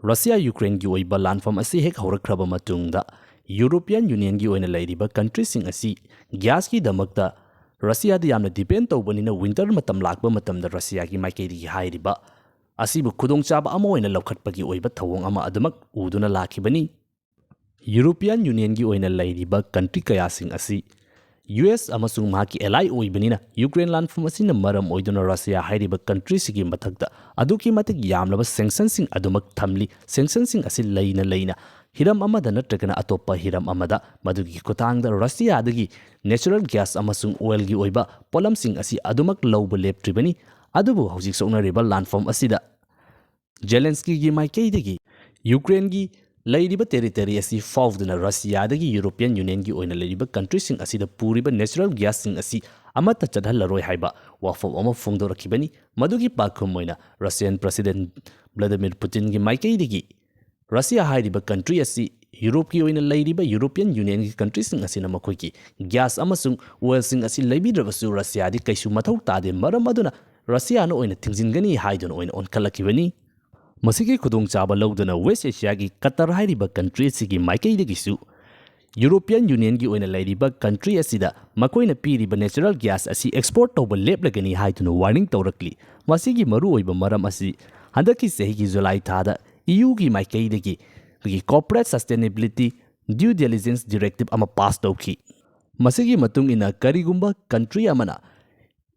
ꯔꯁꯤꯌꯥ ꯌꯨꯀ꯭ꯔꯦꯟꯒꯤ ꯑꯣꯏꯕ ꯂꯥꯟꯐꯝ ꯑꯁꯤ ꯍꯦꯛ ꯍꯧꯔꯛꯈ꯭ꯔꯕ ꯃꯇꯨꯡꯗ, ꯌꯨꯔꯣꯄꯤꯌꯟ ꯌꯨꯅꯤꯌꯟꯒꯤ ꯑꯣꯏꯅ ꯂꯩꯔꯤꯕ country ꯁꯤꯡ ꯑꯁꯤ gas ꯀꯤꯗꯃꯛꯇ ꯔꯁꯤꯌꯥꯗ ꯌꯥꯝꯅ depend ꯇꯧꯕꯅꯤꯅ, winter ꯃꯇꯝ ꯂꯥꯛꯄ ꯃꯇꯝꯗ ꯔꯁꯤꯌꯥꯒꯤ ꯃꯥꯏꯀꯩꯗꯒꯤ ꯍꯥꯏꯔꯤꯕ ꯑꯁꯤꯕꯨ ꯈꯨꯗꯣꯡꯆꯥꯕ ꯑꯃ ꯑꯣꯏꯅ ꯂꯧꯈꯠꯄꯒꯤ ꯑꯣꯏꯕ ꯊꯧꯑꯣꯡ ꯑꯃ ꯑꯗꯨꯃꯛ ꯎꯗꯨꯅ ꯂꯥꯛꯈꯤꯕꯅꯤ꯫ ꯌꯨꯔꯣꯄꯤꯌꯟ ꯌꯨꯅꯤꯌꯟꯒꯤ ꯑꯣꯏꯅ ꯂꯩꯔꯤꯕ country ꯀꯌꯥꯁꯤꯡ ꯑꯁꯤ ꯌꯨ ꯑꯦꯁ ꯑꯃꯁꯨꯡ ꯃꯍꯥꯛꯀꯤ ally ꯑꯣꯏꯕꯅꯤꯅ, ꯌꯨꯀ꯭ꯔꯦꯟ ꯂꯥꯟꯐꯝ ꯑꯁꯤꯅ ꯃꯔꯝ ꯑꯣꯏꯗꯨꯅ ꯔꯁꯤꯌꯥ ꯍꯥꯏꯔꯤꯕ country ꯁꯤꯒꯤ ꯃꯊꯛꯇ ꯑꯗꯨꯛꯀꯤ ꯃꯇꯤꯛ ꯌꯥꯝꯂꯕ sanction ꯁꯤꯡ ꯑꯗꯨꯃꯛ ꯊꯝꯂꯤ꯫ Sanction ꯁꯤꯡ ꯑꯁꯤ ꯂꯩꯅ ꯂꯩꯅ ꯍꯤꯔꯝ ꯑꯃꯗ ꯅꯠꯇ꯭ꯔꯒꯅ ꯑꯇꯣꯞꯄ ꯍꯤꯔꯝ ꯑꯃꯗ ꯃꯗꯨꯒꯤ ꯈꯨꯠꯊꯥꯡꯗ ꯔꯁꯤꯌꯥꯗꯒꯤ natural gas ꯑꯃꯁꯨꯡ oil ꯒꯤ ꯑꯣꯏꯕ ꯄꯣꯠꯂꯝꯁꯤꯡ ꯑꯁꯤ ꯑꯗꯨꯃꯛ ꯂꯧꯕ ꯂꯦꯞꯇ꯭ꯔꯤꯕꯅꯤ꯫ ꯑꯗꯨꯕꯨ ꯍꯧꯖꯤꯛ ꯁꯣꯛꯅꯔꯤꯕ ꯂꯥꯟꯐꯝ ꯑꯁꯤꯗ ꯖꯦꯂꯦꯟꯁꯀꯤꯒꯤ ꯃꯥꯏꯀꯩꯗꯒꯤ ꯌꯨꯀ꯭ꯔꯦꯟꯒꯤ ꯂꯩꯔꯤꯕ territory ꯑꯁꯤ ꯐꯥꯎꯗꯨꯅ ꯔꯁꯤꯌꯥꯗꯒꯤ ꯌꯨꯔꯣꯄꯤꯌꯟ ꯌꯨꯅꯤꯌꯟꯒꯤ ꯑꯣꯏꯅ ꯂꯩꯔꯤꯕ country ꯁꯤꯡ ꯑꯁꯤꯗ ꯄꯨꯔꯤꯕ natural gas ꯁꯤꯡ ꯑꯁꯤ ꯑꯃꯠꯇ ꯆꯠꯍꯜꯂꯔꯣꯏ ꯍꯥꯏꯕ ꯋꯥꯐꯝ ꯑꯃ ꯐꯣꯡꯗꯣꯔꯛꯈꯤꯕꯅꯤ꯫ ꯃꯗꯨꯒꯤ ꯄꯥꯎꯈꯨꯝ ꯑꯣꯏꯅ Russian President Vladimir Putin ꯒꯤ ꯃꯥꯏꯀꯩꯗꯒꯤ ꯔꯁꯤꯌꯥ ꯍꯥꯏꯔꯤꯕ country ꯑꯁꯤ ꯌꯨꯔꯣꯞꯀꯤ ꯑꯣꯏꯅ ꯂꯩꯔꯤꯕ ꯌꯨꯔꯣꯄꯤꯌꯟ ꯌꯨꯅꯤꯌꯟꯒꯤ country ꯁꯤꯡ ꯑꯁꯤꯅ ꯃꯈꯣꯏꯒꯤ gas ꯑꯃꯁꯨꯡ oil ꯁꯤꯡ ꯑꯁꯤ ꯂꯩꯕꯤꯗ꯭ꯔꯕꯁꯨ ꯔꯁꯤꯌꯥꯗꯤ ꯀꯩꯁꯨ ꯃꯊꯧ ꯇꯥꯗꯦ, ꯃꯔꯝ ꯑꯗꯨꯅ ꯔꯁꯤꯌꯥꯅ ꯑꯣꯏꯅ ꯊꯤꯡꯖꯤꯟꯒꯅꯤ ꯍꯥꯏꯗꯨꯅ ꯑꯣꯏꯅ ꯑꯣꯟꯈꯠꯂꯛꯈꯤꯕꯅꯤ꯫ ꯃꯁꯤꯒꯤ ꯈꯨꯗꯣꯡꯆꯥꯕ ꯂꯧꯗꯨꯅ West Asia ꯒꯤ ꯀꯇꯔ ꯍꯥꯏꯔꯤꯕ country ꯑꯁꯤꯒꯤ ꯃꯥꯏꯀꯩꯗꯒꯤꯁꯨ ꯌꯨꯔꯣꯄꯤꯌꯟ ꯌꯨꯅꯤꯌꯟꯒꯤ ꯑꯣꯏꯅ ꯂꯩꯔꯤꯕ country ꯑꯁꯤꯗ ꯃꯈꯣꯏꯅ ꯄꯤꯔꯤꯕ natural gas ꯑꯁꯤ export ꯇꯧꯕ ꯂꯦꯞꯂꯒꯅꯤ ꯍꯥꯏꯗꯨꯅ warning ꯇꯧꯔꯛꯂꯤ꯫ ꯃꯁꯤꯒꯤ ꯃꯔꯨꯑꯣꯏꯕ ꯃꯔꯝ ꯑꯁꯤ ꯍꯟꯗꯛꯀꯤ ꯆꯍꯤꯒꯤ ꯖꯨꯂꯥꯏ ꯊꯥꯗ E U ꯒꯤ ꯃꯥꯏꯀꯩꯗꯒꯤ ꯑꯩꯈꯣꯏꯒꯤ Corporate Sustainability Due Diligence Directive ꯑꯃ pass ꯇꯧꯈꯤ꯫ ꯃꯁꯤꯒꯤ ꯃꯇꯨꯡ ꯏꯟꯅ, ꯀꯔꯤꯒꯨꯝꯕ country ꯑꯃꯅ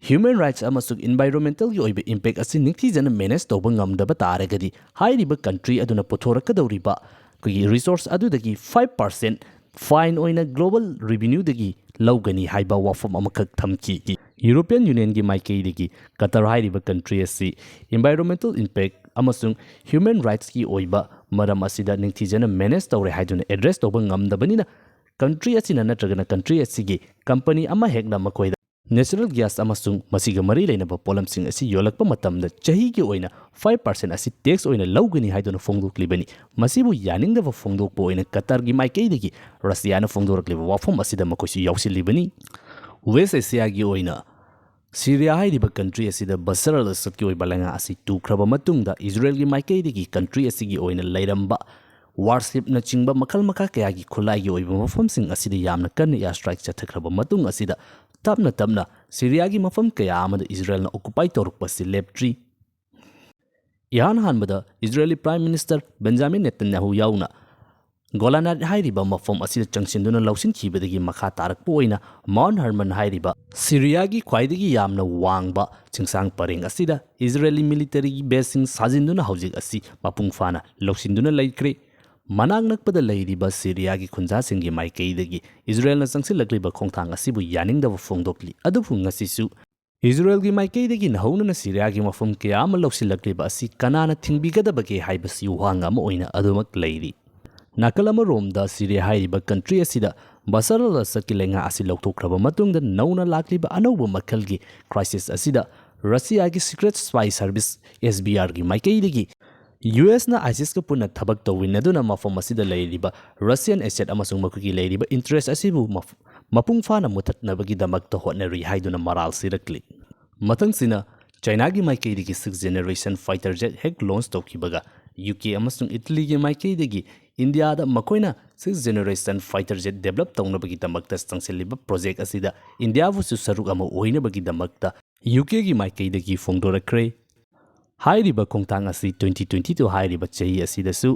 human rights ꯑꯃꯁꯨꯡ environmentalꯒꯤ ꯑꯣꯏꯕ impact ꯑꯁꯤ ꯅꯤꯡꯊꯤꯖꯅ manage ꯇꯧꯕ ꯉꯝꯗꯕ ꯇꯥꯔꯒꯗꯤ, ꯍꯥꯏꯔꯤꯕ country ꯑꯗꯨꯅ ꯄꯨꯊꯣꯔꯛꯀꯗꯧꯔꯤꯕ ꯑꯩꯈꯣꯏꯒꯤ resource ꯑꯗꯨꯗꯒꯤ five percent fine ꯑꯣꯏꯅ global revenueꯗꯒꯤ ꯂꯧꯒꯅꯤ ꯍꯥꯏꯕ ꯋꯥꯐꯝ ꯑꯃꯈꯛ ꯊꯝꯈꯤ꯫ European Unionꯒꯤ ꯃꯥꯏꯀꯩꯗꯒꯤ ꯀꯇꯔ ꯍꯥꯏꯔꯤꯕ country ꯑꯁꯤ environmental impact ꯑꯃꯁꯨꯡ human rightsꯀꯤ ꯑꯣꯏꯕ ꯃꯔꯝ ꯑꯁꯤꯗ ꯅꯤꯡꯊꯤꯖꯅ manage ꯇꯧꯔꯦ ꯍꯥꯏꯗꯨꯅ address ꯇꯧꯕ ꯉꯝꯗꯕꯅꯤꯅ, country ꯑꯁꯤꯅ ꯅꯠꯇ꯭ꯔꯒꯅ country ꯑꯁꯤꯒꯤ company ꯑꯃ ꯍꯦꯛꯅ ꯃꯈꯣꯏꯗ natural gas ꯑꯃꯁꯨꯡ ꯃꯁꯤꯒ ꯃꯔꯤ ꯂꯩꯅꯕ ꯄꯣꯠꯂꯝꯁꯤꯡ ꯑꯁꯤ ꯌꯣꯜꯂꯛꯄ ꯃꯇꯝꯗ ꯆꯍꯤꯒꯤ ꯑꯣꯏꯅ five percent ꯑꯁꯤ tax ꯑꯣꯏꯅ ꯂꯧꯒꯅꯤ ꯍꯥꯏꯗꯨꯅ ꯐꯣꯡꯗꯣꯛꯂꯤꯕꯅꯤ꯫ ꯃꯁꯤꯕꯨ ꯌꯥꯅꯤꯡꯗꯕ ꯐꯣꯡꯗꯣꯛꯄ ꯑꯣꯏꯅ ꯀꯇꯔꯒꯤ ꯃꯥꯏꯀꯩꯗꯒꯤ ꯔꯁꯤꯌꯥꯅ ꯐꯣꯡꯗꯣꯔꯛꯂꯤꯕ ꯋꯥꯐꯝ ꯑꯁꯤꯗ ꯃꯈꯣꯏꯁꯨ ꯌꯥꯎꯁꯤꯜꯂꯤꯕꯅꯤ꯫ West Asiaꯒꯤ ꯑꯣꯏꯅ ꯁꯤꯔꯤꯌꯥ ꯍꯥꯏꯔꯤꯕ country ꯑꯁꯤꯗ ꯕꯁꯔ ꯑꯜ ꯑꯁꯗꯀꯤ ꯑꯣꯏꯕ ꯂꯩꯉꯥꯛ ꯑꯁꯤ ꯇꯨꯈ꯭ꯔꯕ ꯃꯇꯨꯡꯗ, ꯏꯖꯔꯦꯜꯒꯤ ꯃꯥꯏꯀꯩꯗꯒꯤ country ꯑꯁꯤꯒꯤ ꯑꯣꯏꯅ ꯂꯩꯔꯝꯕ warshipꯅꯆꯤꯡꯕ ꯃꯈꯜ ꯃꯈꯥ ꯀꯌꯥꯒꯤ ꯈꯨꯠꯂꯥꯏꯒꯤ ꯑꯣꯏꯕ ꯃꯐꯝꯁꯤꯡ ꯑꯁꯤꯗ ꯌꯥꯝꯅ ꯀꯟꯅ air strike ꯆꯠꯊꯈ꯭ꯔꯕ ꯃꯇꯨꯡ ꯑꯁꯤꯗ, ꯇꯞꯅ ꯇꯞꯅ ꯁꯤꯔꯤꯌꯥꯒꯤ ꯃꯐꯝ ꯀꯌꯥ ꯑꯃꯗ ꯏꯖꯔꯦꯜꯅ occupy ꯇꯧꯔꯛꯄ ꯑꯁꯤ ꯂꯦꯞꯇ꯭ꯔꯤ꯫ ꯏꯍꯥꯟ ꯍꯥꯟꯕꯗ ꯏꯖꯔꯦꯜꯒꯤ Prime Minister Benjamin Netanyahu ꯌꯥꯎꯅ ꯒꯣꯂꯥꯟ ꯍꯥꯏꯔꯤꯕ ꯃꯐꯝ ꯑꯁꯤꯗ ꯆꯪꯁꯤꯟꯗꯨꯅ ꯂꯧꯁꯤꯟꯈꯤꯕꯗꯒꯤ ꯃꯈꯥ ꯇꯥꯔꯛꯄ ꯑꯣꯏꯅ Mount Hermon ꯍꯥꯏꯔꯤꯕ ꯁꯤꯔꯤꯌꯥꯒꯤ ꯈ꯭ꯋꯥꯏꯗꯒꯤ ꯌꯥꯝꯅ ꯋꯥꯡꯕ ꯆꯤꯡꯁꯥꯡ ꯄꯔꯦꯡ ꯑꯁꯤꯗ ꯏꯖꯔꯦꯂꯤ military baseꯁꯤꯡ ꯁꯥꯖꯤꯟꯗꯨꯅ ꯍꯧꯖꯤꯛ ꯑꯁꯤ ꯃꯄꯨꯡ ꯐꯥꯅ ꯂꯧꯁꯤꯟꯗꯨꯅ ꯂꯩꯈ꯭ꯔꯦ꯫ ꯃꯅꯥꯛ ꯅꯛꯄꯗ ꯂꯩꯔꯤꯕ ꯁꯤꯔꯤꯌꯥꯒꯤ ꯈꯨꯟꯖꯥꯁꯤꯡꯒꯤ ꯃꯥꯏꯀꯩꯗꯒꯤ ꯏꯖꯔꯦꯜꯅ ꯆꯪꯁꯤꯜꯂꯛꯂꯤꯕ ꯈꯣꯡꯊꯥꯡ ꯑꯁꯤꯕꯨ ꯌꯥꯅꯤꯡꯗꯕ ꯐꯣꯡꯗꯣꯛꯂꯤ, ꯑꯗꯨꯕꯨ ꯉꯁꯤꯁꯨ ꯏꯖꯔꯦꯜꯒꯤ ꯃꯥꯏꯀꯩꯗꯒꯤ ꯅꯧꯍꯧꯅꯅ ꯁꯤꯔꯤꯌꯥꯒꯤ ꯃꯐꯝ ꯀꯌꯥ ꯑꯃ ꯂꯧꯁꯤꯜꯂꯛꯂꯤꯕ ꯑꯁꯤ ꯀꯅꯥꯅ ꯊꯤꯡꯕꯤꯒꯗꯕꯒꯦ ꯍꯥꯏꯕꯁꯤ ꯋꯥꯍꯪ ꯑꯃ ꯑꯣꯏꯅ ꯑꯗꯨꯃꯛ ꯂꯩꯔꯤ꯫ ꯅꯥꯀꯜ ꯑꯃꯔꯣꯝꯗ, ꯁꯤꯔꯤꯌꯥ ꯍꯥꯏꯔꯤꯕ country ꯑꯁꯤꯗ ꯕꯁꯔ ꯑꯜ ꯑꯁꯗꯀꯤ ꯂꯩꯉꯥꯛ ꯑꯁꯤ ꯂꯧꯊꯣꯛꯈ꯭ꯔꯕ ꯃꯇꯨꯡꯗ ꯅꯧꯅ ꯂꯥꯛꯂꯤꯕ ꯑꯅꯧꯕ ꯃꯈꯜꯒꯤ crisis ꯑꯁꯤꯗ ꯔꯁꯤꯌꯥꯒꯤ Secret Spy Service, S B Rꯒꯤ ꯃꯥꯏꯀꯩꯗꯒꯤ U Sꯅ ISISꯀ ꯄꯨꯟꯅ ꯊꯕꯛ ꯇꯧꯃꯤꯟꯅꯗꯨꯅ ꯃꯐꯝ ꯑꯁꯤꯗ ꯂꯩꯔꯤꯕ Russian asset ꯑꯃꯁꯨꯡ ꯃꯈꯣꯏꯒꯤ ꯂꯩꯔꯤꯕ interest ꯑꯁꯤꯕꯨ ꯃꯐ-, ꯃꯄꯨꯡ ꯐꯥꯅ ꯃꯨꯊꯠꯅꯕꯒꯤꯗꯃꯛꯇ ꯍꯣꯠꯅꯔꯤ ꯍꯥꯏꯗꯨꯅ ꯃꯔꯥꯜ ꯁꯤꯔꯛꯂꯤ꯫ ꯃꯊꯪꯁꯤꯅ, ꯆꯥꯏꯅꯥꯒꯤ ꯃꯥꯏꯀꯩꯗꯒꯤ sixth generation fighter jet ꯍꯦꯛ launch ꯇꯧꯈꯤꯕꯒ, U K ꯑꯃꯁꯨꯡ ꯏꯇꯂꯤꯒꯤ ꯃꯥꯏꯀꯩꯗꯒꯤ ꯏꯟꯗꯤꯌꯥꯗ ꯃꯈꯣꯏꯅ sixth generation fighter jet develop ꯇꯧꯅꯕꯒꯤꯗꯃꯛꯇ ꯆꯪꯁꯤꯜꯂꯤꯕ project ꯑꯁꯤꯗ ꯏꯟꯗꯤꯌꯥꯕꯨꯁꯨ ꯁꯔꯨꯛ ꯑꯃ ꯑꯣꯏꯅꯕꯒꯤꯗꯃꯛꯇ U Kꯒꯤ ꯃꯥꯏꯀꯩꯗꯒꯤ ꯐꯣꯡꯗꯣꯔꯛꯈ꯭ꯔꯦ꯫ ꯍꯥꯏꯔꯤꯕ ꯈꯣꯡꯊꯥꯡ ꯑꯁꯤ twenty twenty two ꯍꯥꯏꯔꯤꯕ ꯆꯍꯤ ꯑꯁꯤꯗꯁꯨ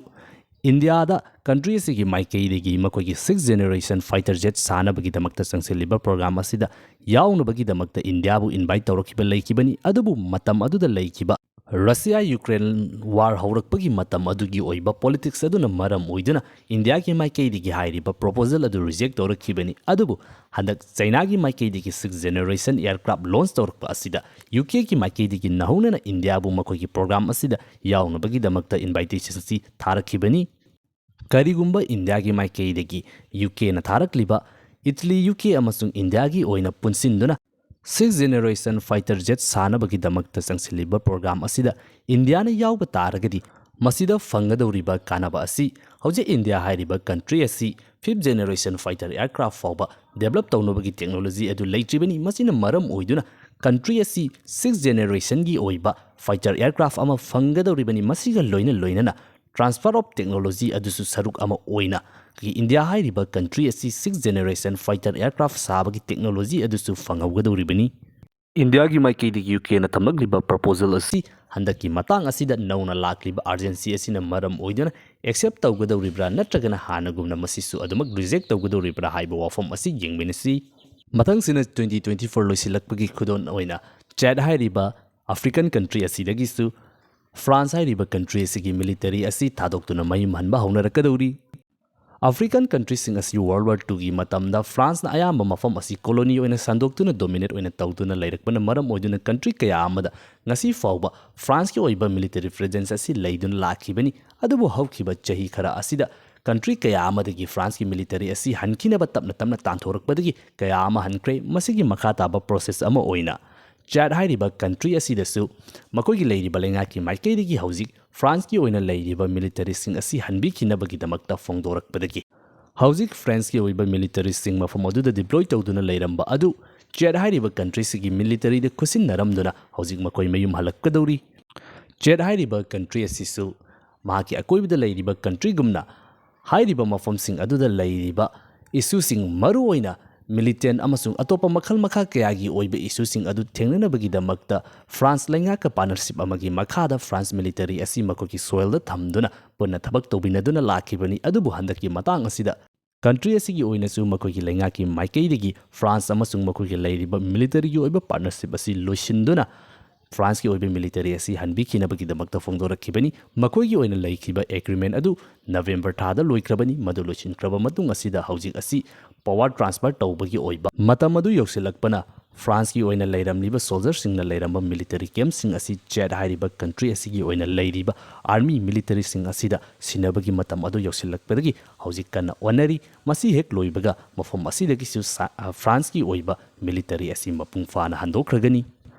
ꯏꯟꯗꯤꯌꯥꯗ ꯀꯟꯇ꯭ꯔꯤ ꯑꯁꯤꯒꯤ ꯃꯥꯏꯀꯩꯗꯒꯤ ꯃꯈꯣꯏꯒꯤ sixth generation fighter jet ꯁꯥꯅꯕꯒꯤꯗꯃꯛꯇ ꯆꯪꯁꯤꯜꯂꯤꯕ ꯄ꯭ꯔꯣꯒ꯭ꯔꯥꯝ ꯑꯁꯤꯗ ꯌꯥꯎꯅꯕꯒꯤꯗꯃꯛꯇ ꯏꯟꯗꯤꯌꯥꯕꯨ ꯏꯟꯚꯥꯏꯠ ꯇꯧꯔꯛꯈꯤꯕ ꯂꯩꯈꯤꯕꯅꯤ꯫ ꯑꯗꯨꯕꯨ ꯃꯇꯝ ꯑꯗꯨꯗ ꯂꯩꯈꯤꯕ ꯔꯁꯤꯌꯥ ꯌꯨꯀ꯭ꯔꯦꯟ ꯋꯥꯔ ꯍꯧꯔꯛꯄꯒꯤ ꯃꯇꯝ ꯑꯗꯨꯒꯤ ꯑꯣꯏꯕ ꯄꯣꯂꯤꯇꯤꯛꯁ ꯑꯗꯨꯅ ꯃꯔꯝ ꯑꯣꯏꯗꯨꯅ ꯏꯟꯗꯤꯌꯥꯒꯤ ꯃꯥꯏꯀꯩꯗꯒꯤ ꯍꯥꯏꯔꯤꯕ ꯄ꯭ꯔꯣꯄꯣꯖꯦꯜ ꯑꯗꯨ ꯔꯤꯖꯦꯛ ꯇꯧꯔꯛꯈꯤꯕꯅꯤ꯫ ꯑꯗꯨꯕꯨ ꯍꯟꯗꯛ ꯆꯩꯅꯥꯒꯤ ꯃꯥꯏꯀꯩꯗꯒꯤ sixth generation aircraft launch ꯇꯧꯔꯛꯄ ꯑꯁꯤꯗ ꯌꯨ ꯀꯦꯒꯤ ꯃꯥꯏꯀꯩꯗꯒꯤ ꯅꯧꯍꯧꯅꯅ ꯏꯟꯗꯤꯌꯥꯕꯨ ꯃꯈꯣꯏꯒꯤ ꯄ꯭ꯔꯣꯒ꯭ꯔꯥꯝ ꯑꯁꯤꯗ ꯌꯥꯎꯅꯕꯒꯤꯗꯃꯛꯇ ꯏꯟꯚꯥꯏꯇꯦꯁꯟ ꯑꯁꯤ ꯊꯥꯔꯛꯈꯤꯕꯅꯤ꯫ ꯀꯔꯤꯒꯨꯝꯕ ꯏꯟꯗꯤꯌꯥꯒꯤ ꯃꯥꯏꯀꯩꯗꯒꯤ ꯌꯨ ꯀꯦꯅ ꯊꯥꯔꯛꯂꯤꯕ ꯏꯇꯂꯤ, ꯌꯨ ꯀꯦ ꯑꯃꯁꯨꯡ ꯏꯟꯗꯤꯌꯥꯒꯤ ꯑꯣꯏꯅ ꯄꯨꯟꯁꯤꯟꯗꯨꯅ sixth generation fighter jet ꯁꯥꯅꯕꯒꯤꯗꯃꯛꯇ ꯆꯪꯁꯤꯜꯂꯤꯕ ꯄ꯭ꯔꯣꯒ꯭ꯔꯥꯝ ꯑꯁꯤꯗ ꯏꯟꯗꯤꯌꯥꯅ ꯌꯥꯎꯕ ꯇꯥꯔꯒꯗꯤ ꯃꯁꯤꯗ ꯐꯪꯒꯗꯧꯔꯤꯕ ꯀꯥꯟꯅꯕ ꯑꯁꯤ ꯍꯧꯖꯤꯛ ꯏꯟꯗꯤꯌꯥ ꯍꯥꯏꯔꯤꯕ ꯀꯟꯇ꯭ꯔꯤ ꯑꯁꯤ fifth generation fighter aircraft ꯐꯥꯎꯕ ꯗꯦꯕꯂꯞ ꯇꯧꯅꯕꯒꯤ ꯇꯦꯛꯅꯣꯂꯣꯖꯤ ꯑꯗꯨ ꯂꯩꯇ꯭ꯔꯤꯕꯅꯤ꯫ ꯃꯁꯤꯅ ꯃꯔꯝ ꯑꯣꯏꯗꯨꯅ ꯀꯟꯇ꯭ꯔꯤ ꯑꯁꯤ sixth generation ꯒꯤ ꯑꯣꯏꯕ fighter aircraft ꯑꯃ ꯐꯪꯒꯗꯧꯔꯤꯕꯅꯤ꯫ ꯃꯁꯤꯒ ꯂꯣꯏꯅ ꯂꯣꯏꯅꯅ transfer of technology ꯑꯗꯨꯁꯨ ꯁꯔꯨꯛ ꯑꯃ ꯑꯣꯏꯅ ꯏꯟꯗꯤꯌꯥ ꯍꯥꯏꯔꯤꯕ ꯀꯟꯇ꯭ꯔꯤ ꯑꯁꯤ sixth generation fighter aircraft ꯁꯥꯕꯒꯤ ꯇꯦꯛꯅꯣꯂꯣꯖꯤ ꯑꯗꯨꯁꯨ ꯐꯪꯍꯧꯒꯗꯧꯔꯤꯕꯅꯤ꯫ ꯏꯟꯗꯤꯌꯥꯒꯤ ꯃꯥꯏꯀꯩꯗꯒꯤ ꯌꯨ ꯀꯦꯅ ꯊꯝꯂꯛꯂꯤꯕ ꯄ꯭ꯔꯣꯄꯣꯖꯦꯜ ꯑꯁꯤ ꯍꯟꯗꯛꯀꯤ ꯃꯇꯥꯡ ꯑꯁꯤꯗ ꯅꯧꯅ ꯂꯥꯛꯂꯤꯕ urgency ꯑꯁꯤꯅ ꯃꯔꯝ ꯑꯣꯏꯗꯨꯅ ꯑꯦꯛꯁꯦꯞ ꯇꯧꯒꯗꯧꯔꯤꯕ꯭ꯔꯥ ꯅꯠꯇ꯭ꯔꯒꯅ ꯍꯥꯟꯅꯒꯨꯝꯅ ꯃꯁꯤꯁꯨ ꯑꯗꯨꯃꯛ ꯔꯤꯖꯦꯛ ꯇꯧꯒꯗꯧꯔꯤꯕ꯭ꯔꯥ ꯍꯥꯏꯕ ꯋꯥꯐꯝ ꯑꯁꯤ ꯌꯦꯡꯃꯤꯟꯅꯁꯤ꯫ ꯃꯊꯪꯁꯤꯅ twenty twenty four ꯂꯣꯏꯁꯤꯜꯂꯛꯄꯒꯤ ꯈꯨꯗꯣꯜ ꯑꯣꯏꯅ ꯆꯦꯠ ꯍꯥꯏꯔꯤꯕ ꯑꯐ꯭ꯔꯤꯀꯟ ꯀꯟꯇ꯭ꯔꯤ ꯑꯁꯤꯗꯒꯤꯁꯨ ꯐ꯭ꯔꯥꯟꯁ ꯍꯥꯏꯔꯤꯕ ꯀꯟꯇ꯭ꯔꯤ ꯑꯁꯤꯒꯤ ꯃꯤꯂꯤꯇꯔꯤ ꯑꯁꯤ ꯊꯥꯗꯣꯛꯇꯨꯅ ꯃꯌꯨꯝ ꯍꯟꯕ ꯍꯧꯅꯔꯛꯀꯗꯧꯔꯤ꯫ ꯑꯐ꯭ꯔꯤꯀꯟ ꯀꯟꯇ꯭ꯔꯤꯁꯤꯡ ꯑꯁꯤ ꯋꯥꯔꯜ ꯋꯥꯔ ꯇꯨꯒꯤ ꯃꯇꯝꯗ ꯐ꯭ꯔꯥꯟꯁꯅ ꯑꯌꯥꯝꯕ ꯃꯐꯝ ꯑꯁꯤ ꯀꯣꯂꯣꯅꯤ ꯑꯣꯏꯅ ꯁꯟꯗꯣꯛꯇꯨꯅ ꯗꯣꯃꯤꯅꯦꯠ ꯑꯣꯏꯅ ꯇꯧꯗꯨꯅ ꯂꯩꯔꯛꯄꯅ ꯃꯔꯝ ꯑꯣꯏꯗꯨꯅ ꯀꯟꯇ꯭ꯔꯤ ꯀꯌꯥ ꯑꯃꯗ ꯉꯁꯤ ꯐꯥꯎꯕ ꯐ꯭ꯔꯥꯟꯁꯀꯤ ꯑꯣꯏꯕ ꯃꯤꯂꯤꯇꯔꯤ ꯄ꯭ꯔꯦꯖꯦꯟꯁ ꯑꯁꯤ ꯂꯩꯗꯨꯅ ꯂꯥꯛꯈꯤꯕꯅꯤ꯫ ꯑꯗꯨꯕꯨ ꯍꯧꯈꯤꯕ ꯆꯍꯤ ꯈꯔ ꯑꯁꯤꯗ ꯀꯟꯇ꯭ꯔꯤ ꯀꯌꯥ ꯑꯃꯗꯒꯤ ꯐ꯭ꯔꯥꯟꯁꯀꯤ ꯃꯤꯂꯤꯇꯔꯤ ꯑꯁꯤ ꯍꯟꯈꯤꯅꯕ ꯇꯞꯅ ꯇꯞꯅ ꯇꯥꯟꯊꯣꯔꯛꯄꯗꯒꯤ ꯀꯌꯥ ꯑꯃ ꯍꯟꯈ꯭ꯔꯦ꯫ ꯃꯁꯤꯒꯤ ꯃꯈꯥ ꯇꯥꯕ ꯄ꯭ꯔꯣꯁꯦꯁ ꯑꯃ ꯑꯣꯏꯅ ꯆꯦꯠ ꯍꯥꯏꯔꯤꯕ ꯀꯟꯇ꯭ꯔꯤ ꯑꯁꯤꯗꯁꯨ ꯃꯈꯣꯏꯒꯤ ꯂꯩꯔꯤꯕ ꯂꯩꯉꯥꯛꯀꯤ ꯃꯥꯏꯀꯩꯗꯒꯤ ꯍꯧꯖꯤꯛ ꯐ꯭ꯔꯥꯟꯁꯀꯤ ꯑꯣꯏꯅ ꯂꯩꯔꯤꯕ ꯃꯤꯂꯤꯇꯔꯤꯁꯤꯡ ꯑꯁꯤ ꯍꯟꯕꯤꯈꯤꯅꯕꯒꯤꯗꯃꯛꯇ ꯐꯣꯡꯗꯣꯔꯛꯄꯗꯒꯤ ꯍꯧꯖꯤꯛ ꯐ꯭ꯔꯥꯟꯁꯀꯤ ꯑꯣꯏꯕ ꯃꯤꯂꯤꯇꯔꯤꯁꯤꯡ ꯃꯐꯝ ꯑꯗꯨꯗ ꯗꯤꯄ꯭ꯂꯣꯏ ꯇꯧꯗꯨꯅ ꯂꯩꯔꯝꯕ ꯑꯗꯨ ꯆꯦꯠ ꯍꯥꯏꯔꯤꯕ ꯀꯟꯇ꯭ꯔꯤꯁꯤꯒꯤ ꯃꯤꯂꯤꯇꯔꯤꯗ ꯈꯨꯠꯁꯤꯟꯅꯔꯝꯗꯨꯅ ꯍꯧꯖꯤꯛ ꯃꯈꯣꯏ ꯃꯌꯨꯝ ꯍꯜꯂꯛꯀꯗꯧꯔꯤ꯫ ꯆꯦꯠ ꯍꯥꯏꯔꯤꯕ ꯀꯟꯇ꯭ꯔꯤ ꯑꯁꯤꯁꯨ ꯃꯍꯥꯛꯀꯤ ꯑꯀꯣꯏꯕꯗ ꯂꯩꯔꯤꯕ ꯀꯟꯇ꯭ꯔꯤꯒꯨꯝꯅ ꯍꯥꯏꯔꯤꯕ ꯃꯐꯝꯁꯤꯡ ꯑꯗꯨꯗ ꯂꯩꯔꯤꯕ ꯏꯁꯨꯁꯤꯡ, ꯃꯔꯨꯑꯣꯏꯅ militant ꯑꯃꯁꯨꯡ ꯑꯇꯣꯞꯄ ꯃꯈꯜ ꯃꯈꯥ ꯀꯌꯥꯒꯤ ꯑꯣꯏꯕ issueꯁꯤꯡ ꯑꯗꯨ ꯊꯦꯡꯅꯅꯕꯒꯤꯗꯃꯛꯇ France ꯂꯩꯉꯥꯛꯀ partnership ꯑꯃꯒꯤ ꯃꯈꯥꯗ France military ꯑꯁꯤ ꯃꯈꯣꯏꯒꯤ soilꯗ ꯊꯝꯗꯨꯅ ꯄꯨꯟꯅ ꯊꯕꯛ ꯇꯧꯃꯤꯟꯅꯗꯨꯅ ꯂꯥꯛꯈꯤꯕꯅꯤ꯫ ꯑꯗꯨꯕꯨ ꯍꯟꯗꯛꯀꯤ ꯃꯇꯥꯡ ꯑꯁꯤꯗ country ꯑꯁꯤꯒꯤ ꯑꯣꯏꯅꯁꯨ ꯃꯈꯣꯏꯒꯤ ꯂꯩꯉꯥꯛꯀꯤ ꯃꯥꯏꯀꯩꯗꯒꯤ France ꯑꯃꯁꯨꯡ ꯃꯈꯣꯏꯒꯤ ꯂꯩꯔꯤꯕ militaryꯒꯤ ꯑꯣꯏꯕ partnership ꯑꯁꯤ ꯂꯣꯏꯁꯤꯟꯗꯨꯅ Franceꯀꯤ ꯑꯣꯏꯕ military ꯑꯁꯤ ꯍꯟꯕꯤꯈꯤꯅꯕꯒꯤꯗꯃꯛꯇ ꯐꯣꯡꯗꯣꯔꯛꯈꯤꯕꯅꯤ꯫ ꯃꯈꯣꯏꯒꯤ ꯑꯣꯏꯅ ꯂꯩꯈꯤꯕ agreement ꯑꯗꯨ November ꯊꯥꯗ ꯂꯣꯏꯈ꯭ꯔꯕꯅꯤ꯫ ꯃꯗꯨ ꯂꯣꯏꯁꯤꯟꯈ꯭ꯔꯕ ꯃꯇꯨꯡ ꯑꯁꯤꯗ ꯍꯧꯖꯤꯛ ꯑꯁꯤ power transfer ꯇꯧꯕꯒꯤ ꯑꯣꯏꯕ ꯃꯇꯝ ꯑꯗꯨ ꯌꯧꯁꯤꯜꯂꯛꯄꯅ Franceꯀꯤ ꯑꯣꯏꯅ ꯂꯩꯔꯝꯂꯤꯕ soldierꯁꯤꯡꯅ ꯂꯩꯔꯝꯕ military campꯁꯤꯡ ꯑꯁꯤ Chad ꯍꯥꯏꯔꯤꯕ country ꯑꯁꯤꯒꯤ ꯑꯣꯏꯅ ꯂꯩꯔꯤꯕ army militaryꯁꯤꯡ ꯑꯁꯤꯗ ꯁꯤꯟꯅꯕꯒꯤ ꯃꯇꯝ ꯑꯗꯨ ꯌꯧꯁꯤꯜꯂꯛꯄꯗꯒꯤ ꯍꯧꯖꯤꯛ ꯀꯟꯅ ꯑꯣꯟꯅꯔꯤ꯫ ꯃꯁꯤ ꯍꯦꯛ ꯂꯣꯏꯕꯒ ꯃꯐꯝ ꯑꯁꯤꯗꯒꯤꯁꯨ ꯁꯥ-, ꯑ, Franceꯀꯤ ꯑꯣꯏꯕ military ꯑꯁꯤ ꯃꯄꯨꯡ ꯐꯥꯅ ꯍꯟꯗꯣꯛꯈ꯭ꯔꯒꯅꯤ꯫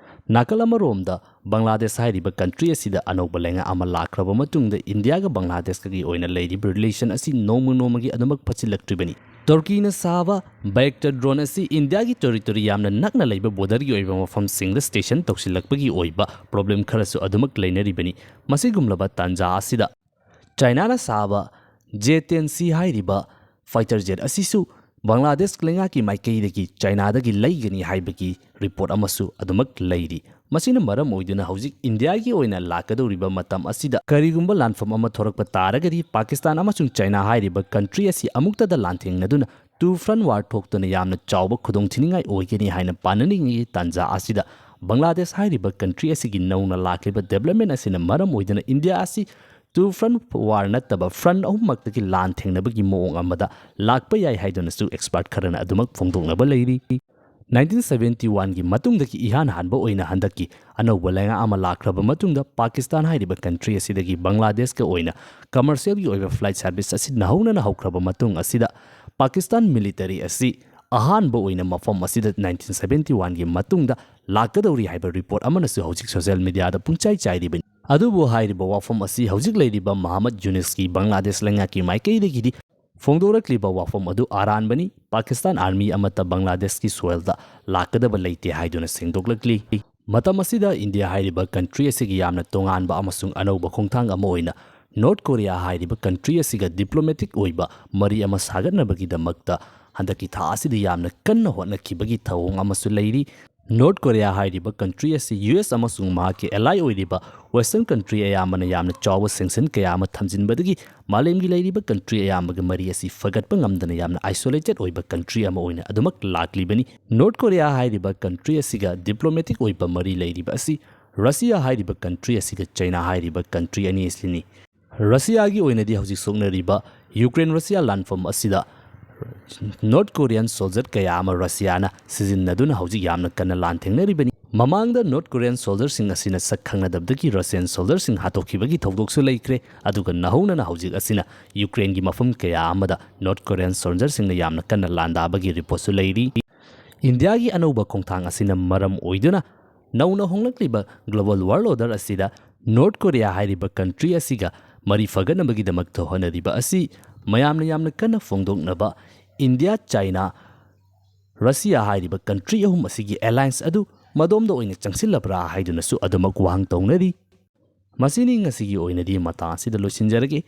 ꯅꯥꯀꯜ ꯑꯃꯔꯣꯝꯗ ꯕꯪꯒ꯭ꯂꯥꯗꯦꯁ ꯍꯥꯏꯔꯤꯕ country ꯑꯁꯤꯗ ꯑꯅꯧꯕ ꯂꯩꯉꯥꯛ ꯑꯃ ꯂꯥꯛꯈ꯭ꯔꯕ ꯃꯇꯨꯡꯗ ꯏꯟꯗꯤꯌꯥꯒ ꯕꯪꯒ꯭ꯂꯥꯗꯦꯁꯀꯒꯤ ꯑꯣꯏꯅ ꯂꯩꯔꯤꯕ relation ꯑꯁꯤ ꯅꯣꯡꯃ ꯅꯣꯡꯃꯒꯤ ꯑꯗꯨꯃꯛ ꯐꯠꯁꯤꯜꯂꯛꯇ꯭ꯔꯤꯕꯅꯤ꯫ ꯇꯨꯔꯀꯤꯅ ꯁꯥꯕ Bayraktar drone ꯑꯁꯤ ꯏꯟꯗꯤꯌꯥꯒꯤ territory ꯌꯥꯝꯅ ꯅꯛꯅ ꯂꯩꯕ borderꯒꯤ ꯑꯣꯏꯕ ꯃꯐꯝꯁꯤꯡꯗ station ꯇꯧꯁꯤꯜꯂꯛꯄꯒꯤ ꯑꯣꯏꯕ problem ꯈꯔꯁꯨ ꯑꯗꯨꯃꯛ ꯂꯩꯅꯔꯤꯕꯅꯤ꯫ ꯃꯁꯤꯒꯨꯝꯂꯕ ꯇꯥꯟꯖꯥ ꯑꯁꯤꯗ ꯆꯥꯏꯅꯥꯅ ꯁꯥꯕ J ten C ꯍꯥꯏꯔꯤꯕ fighter jet ꯑꯁꯤꯁꯨ ꯕꯪꯒ꯭ꯂꯥꯗꯦꯁ ꯂꯩꯉꯥꯛꯀꯤ ꯃꯥꯏꯀꯩꯗꯒꯤ ꯆꯥꯏꯅꯥꯗꯒꯤ ꯂꯩꯒꯅꯤ ꯍꯥꯏꯕꯒꯤ report ꯑꯃꯁꯨ ꯑꯗꯨꯃꯛ ꯂꯩꯔꯤ꯫ ꯃꯁꯤꯅ ꯃꯔꯝ ꯑꯣꯏꯗꯨꯅ ꯍꯧꯖꯤꯛ ꯏꯟꯗꯤꯌꯥꯒꯤ ꯑꯣꯏꯅ ꯂꯥꯛꯀꯗꯧꯔꯤꯕ ꯃꯇꯝ ꯑꯁꯤꯗ ꯀꯔꯤꯒꯨꯝꯕ ꯂꯥꯟꯐꯝ ꯑꯃ ꯊꯣꯔꯛꯄ ꯇꯥꯔꯒꯗꯤ ꯄꯥꯀꯤꯁꯇꯥꯟ ꯑꯃꯁꯨꯡ ꯆꯥꯏꯅꯥ ꯍꯥꯏꯔꯤꯕ country ꯑꯁꯤ ꯑꯃꯨꯛꯇꯗ ꯂꯥꯟꯊꯦꯡꯅꯗꯨꯅ two front war ꯊꯣꯛꯇꯨꯅ ꯌꯥꯝꯅ ꯆꯥꯎꯕ ꯈꯨꯗꯣꯡꯊꯤꯅꯤꯡꯉꯥꯏ ꯑꯣꯏꯒꯅꯤ ꯍꯥꯏꯅ ꯄꯥꯅꯅꯤꯡꯉꯤ꯫ ꯇꯥꯟꯖꯥ ꯑꯁꯤꯗ ꯕꯪꯒ꯭ꯂꯥꯗꯦꯁ ꯍꯥꯏꯔꯤꯕ country ꯑꯁꯤꯒꯤ ꯅꯧꯅ ꯂꯥꯛꯂꯤꯕ development ꯑꯁꯤꯅ ꯃꯔꯝ ꯑꯣꯏꯗꯨꯅ ꯏꯟꯗꯤꯌꯥ ꯑꯁꯤ two front war ꯅꯠꯇꯕ front ꯑꯍꯨꯝꯃꯛꯇꯒꯤ ꯂꯥꯟ ꯊꯦꯡꯅꯕꯒꯤ ꯃꯑꯣꯡ ꯑꯃꯗ ꯂꯥꯛꯄ ꯌꯥꯏ ꯍꯥꯏꯗꯨꯅꯁꯨ expert ꯈꯔꯅ ꯑꯗꯨꯃꯛ ꯐꯣꯡꯗꯣꯛꯅꯕ ꯂꯩꯔꯤ꯫ Nineteen seventy oneꯒꯤ ꯃꯇꯨꯡꯗꯒꯤ ꯏꯍꯥꯟ ꯍꯥꯟꯕ ꯑꯣꯏꯅ ꯍꯟꯗꯛꯀꯤ ꯑꯅꯧꯕ ꯂꯩꯉꯥꯛ ꯑꯃ ꯂꯥꯛꯈ꯭ꯔꯕ ꯃꯇꯨꯡꯗ ꯄꯥꯀꯤꯁꯇꯥꯟ ꯍꯥꯏꯔꯤꯕ country ꯑꯁꯤꯗꯒꯤ ꯕꯪꯒ꯭ꯂꯥꯗꯦꯁꯀ ꯑꯣꯏꯅ commercialꯒꯤ ꯑꯣꯏꯕ flight service ꯑꯁꯤ ꯅꯧꯍꯧꯅꯅ ꯍꯧꯈ꯭ꯔꯕ ꯃꯇꯨꯡ ꯑꯁꯤꯗ ꯄꯥꯀꯤꯁꯇꯥꯟ military ꯑꯁꯤ ꯑꯍꯥꯟꯕ ꯑꯣꯏꯅ ꯃꯐꯝ ꯑꯁꯤꯗ nineteen seventy oneꯒꯤ ꯃꯇꯨꯡꯗ ꯂꯥꯛꯀꯗꯧꯔꯤ ꯍꯥꯏꯕ report ꯑꯃꯅꯁꯨ ꯍꯧꯖꯤꯛ social mediaꯗ ꯄꯨꯡꯆꯥꯏ ꯆꯥꯏꯔꯤꯕꯅꯤ꯫ ꯑꯗꯨꯕꯨ ꯍꯥꯏꯔꯤꯕ ꯋꯥꯐꯝ ꯑꯁꯤ ꯍꯧꯖꯤꯛ ꯂꯩꯔꯤꯕ ꯃꯍꯃꯗ ꯌꯨꯅꯤꯁꯀꯤ ꯕꯪꯒ꯭ꯂꯥꯗꯦꯁ ꯂꯩꯉꯥꯛꯀꯤ ꯃꯥꯏꯀꯩꯗꯒꯤꯗꯤ ꯐꯣꯡꯗꯣꯔꯛꯂꯤꯕ ꯋꯥꯐꯝ ꯑꯗꯨ ꯑꯔꯥꯟꯕꯅꯤ꯫ ꯄꯥꯀꯤꯁꯇꯥꯟ army ꯑꯃꯠꯇ ꯕꯪꯒ꯭ꯂꯥꯗꯦꯁꯀꯤ soilꯗ ꯂꯥꯛꯀꯗꯕ ꯂꯩꯇꯦ ꯍꯥꯏꯗꯨꯅ ꯁꯦꯡꯗꯣꯛꯂꯛꯂꯤ꯫ ꯃꯇꯝ ꯑꯁꯤꯗ ꯏꯟꯗꯤꯌꯥ ꯍꯥꯏꯔꯤꯕ country ꯑꯁꯤꯒꯤ ꯌꯥꯝꯅ ꯇꯣꯉꯥꯟꯕ ꯑꯃꯁꯨꯡ ꯑꯅꯧꯕ ꯈꯣꯡꯊꯥꯡ ꯑꯃ ꯑꯣꯏꯅ North Korea ꯍꯥꯏꯔꯤꯕ country ꯑꯁꯤꯒ diplomatic ꯑꯣꯏꯕ ꯃꯔꯤ ꯑꯃ ꯁꯥꯒꯠꯅꯕꯒꯤꯗꯃꯛꯇ ꯍꯟꯗꯛꯀꯤ ꯊꯥ ꯑꯁꯤꯗ ꯌꯥꯝꯅ ꯀꯟꯅ ꯍꯣꯠꯅꯈꯤꯕꯒꯤ ꯊꯧꯑꯣꯡ ꯑꯃꯁꯨ ꯂꯩꯔꯤ꯫ ꯅꯣꯔꯠ ꯀꯣꯔꯤꯌꯥ ꯍꯥꯏꯔꯤꯕ ꯀꯟꯇ꯭ꯔꯤ ꯑꯁꯤ ꯌꯨ ꯑꯦꯁ ꯑꯃꯁꯨꯡ ꯃꯍꯥꯛꯀꯤ ꯑꯦꯂꯥꯏ ꯑꯣꯏꯔꯤꯕ ꯋꯦꯁꯇꯔꯟ ꯀꯟꯇ꯭ꯔꯤ ꯑꯌꯥꯝꯕꯅ ꯌꯥꯝꯅ ꯆꯥꯎꯕ ꯁꯦꯡꯁꯟ ꯀꯌꯥ ꯑꯃ ꯊꯝꯖꯤꯟꯕꯗꯒꯤ ꯃꯥꯂꯦꯝꯒꯤ ꯂꯩꯔꯤꯕ ꯀꯟꯇ꯭ꯔꯤ ꯑꯌꯥꯝꯕꯒ ꯃꯔꯤ ꯑꯁꯤ ꯐꯒꯠꯄ ꯉꯝꯗꯅ ꯌꯥꯝꯅ ꯑꯥꯏꯁꯣꯂꯦꯇꯦꯗ ꯑꯣꯏꯕ ꯀꯟꯇ꯭ꯔꯤ ꯑꯃ ꯑꯣꯏꯅ ꯑꯗꯨꯃꯛ ꯂꯥꯛꯂꯤꯕꯅꯤ꯫ ꯅꯣꯔꯠ ꯀꯣꯔꯤꯌꯥ ꯍꯥꯏꯔꯤꯕ ꯀꯟꯇ꯭ꯔꯤ ꯑꯁꯤꯒ ꯗꯤꯄ꯭ꯂꯣꯃꯦꯇꯤꯛ ꯑꯣꯏꯕ ꯃꯔꯤ ꯂꯩꯔꯤꯕ ꯑꯁꯤ ꯔꯁꯤꯌꯥ ꯍꯥꯏꯔꯤꯕ ꯀꯟꯇ꯭ꯔꯤ ꯑꯁꯤꯒ ꯆꯩꯅꯥ ꯍꯥꯏꯔꯤꯕ ꯀꯟꯇ꯭ꯔꯤ ꯑꯅꯤ ꯑꯁꯤꯅꯤ꯫ ꯔꯁꯤꯌꯥꯒꯤ ꯑꯣꯏꯅꯗꯤ ꯍꯧꯖꯤꯛ ꯁꯣꯛꯅꯔꯤꯕ ꯌꯨꯀ꯭ꯔꯦꯟ ꯔꯁꯤꯌꯥ ꯂꯥꯟꯐꯝ ꯑꯁꯤꯗ ꯅꯣꯔꯠ ꯀꯣꯔꯤꯌꯟ ꯁꯣꯜꯖꯔ ꯀꯌꯥ ꯑꯃ ꯔꯁꯤꯌꯥꯅ ꯁꯤꯖꯤꯟꯅꯗꯨꯅ ꯍꯧꯖꯤꯛ ꯌꯥꯝꯅ ꯀꯟꯅ ꯂꯥꯟ ꯊꯦꯡꯅꯔꯤꯕꯅꯤ꯫ ꯃꯃꯥꯡꯗ ꯅꯣꯔꯠ ꯀꯣꯔꯤꯌꯟ ꯁꯣꯜꯖꯔꯁꯤꯡ ꯑꯁꯤꯅ ꯁꯛ ꯈꯪꯅꯗꯕꯗꯒꯤ ꯔꯁꯤꯌꯟ ꯁꯣꯜꯖꯔꯁꯤꯡ ꯍꯥꯠꯇꯣꯛꯈꯤꯕꯒꯤ ꯊꯧꯗꯣꯛꯁꯨ ꯂꯩꯈ꯭ꯔꯦ꯫ ꯑꯗꯨꯒ ꯅꯧꯍꯧꯅꯅ ꯍꯧꯖꯤꯛ ꯑꯁꯤꯅ ꯌꯨꯀ꯭ꯔꯦꯟꯒꯤ ꯃꯐꯝ ꯀꯌꯥ ꯑꯃꯗ ꯅꯣꯔꯠ ꯀꯣꯔꯤꯌꯟ ꯁꯣꯜꯖꯔꯁꯤꯡꯅ ꯌꯥꯝꯅ ꯀꯟꯅ ꯂꯥꯟꯗꯥꯕꯒꯤ ꯔꯤꯄꯣꯔꯠꯁꯨ ꯂꯩꯔꯤ꯫ ꯏꯟꯗꯤꯌꯥꯒꯤ ꯑꯅꯧꯕ ꯈꯣꯡꯊꯥꯡ ꯑꯁꯤꯅ ꯃꯔꯝ ꯑꯣꯏꯗꯨꯅ ꯅꯧꯅ ꯍꯣꯡꯂꯛꯂꯤꯕ ꯒ꯭ꯂꯣꯕꯜ ꯋꯥꯔꯜ ꯑꯣꯔꯗꯔ ꯑꯁꯤꯗ ꯅꯣꯔꯠ ꯀꯣꯔꯤꯌꯥ ꯍꯥꯏꯔꯤꯕ ꯀꯟꯇ꯭ꯔꯤ ꯑꯁꯤꯒ ꯃꯔꯤ ꯐꯒꯠꯅꯕꯒꯤꯗꯃꯛꯇ ꯍꯣꯠꯅꯔꯤꯕ ꯑꯁꯤ ꯃꯌꯥꯝꯅ ꯌꯥꯝꯅ ꯀꯟꯅ ꯐꯣꯡꯗꯣꯛꯅꯕ ꯏꯟꯗꯤꯌꯥ, ꯆꯥꯏꯅꯥ, ꯔꯁꯤꯌꯥ ꯍꯥꯏꯔꯤꯕ ꯀꯟꯇ꯭ꯔꯤ ꯑꯍꯨꯝ ꯑꯁꯤꯒꯤ ꯑꯦꯂꯥꯏꯟꯁ ꯑꯗꯨ ꯃꯗꯣꯝꯗ ꯑꯣꯏꯅ ꯆꯪꯁꯤꯜꯂꯕ꯭ꯔꯥ ꯍꯥꯏꯗꯨꯅꯁꯨ ꯑꯗꯨꯃꯛ ꯋꯥꯍꯪ ꯇꯧꯅꯔꯤ꯫ ꯃꯁꯤꯅꯤ ꯉꯁꯤꯒꯤ ꯑꯣꯏꯅꯗꯤ ꯃꯇꯥꯡ ꯑꯁꯤꯗ ꯂꯣꯏꯁꯤꯟꯖꯔꯒꯦ꯫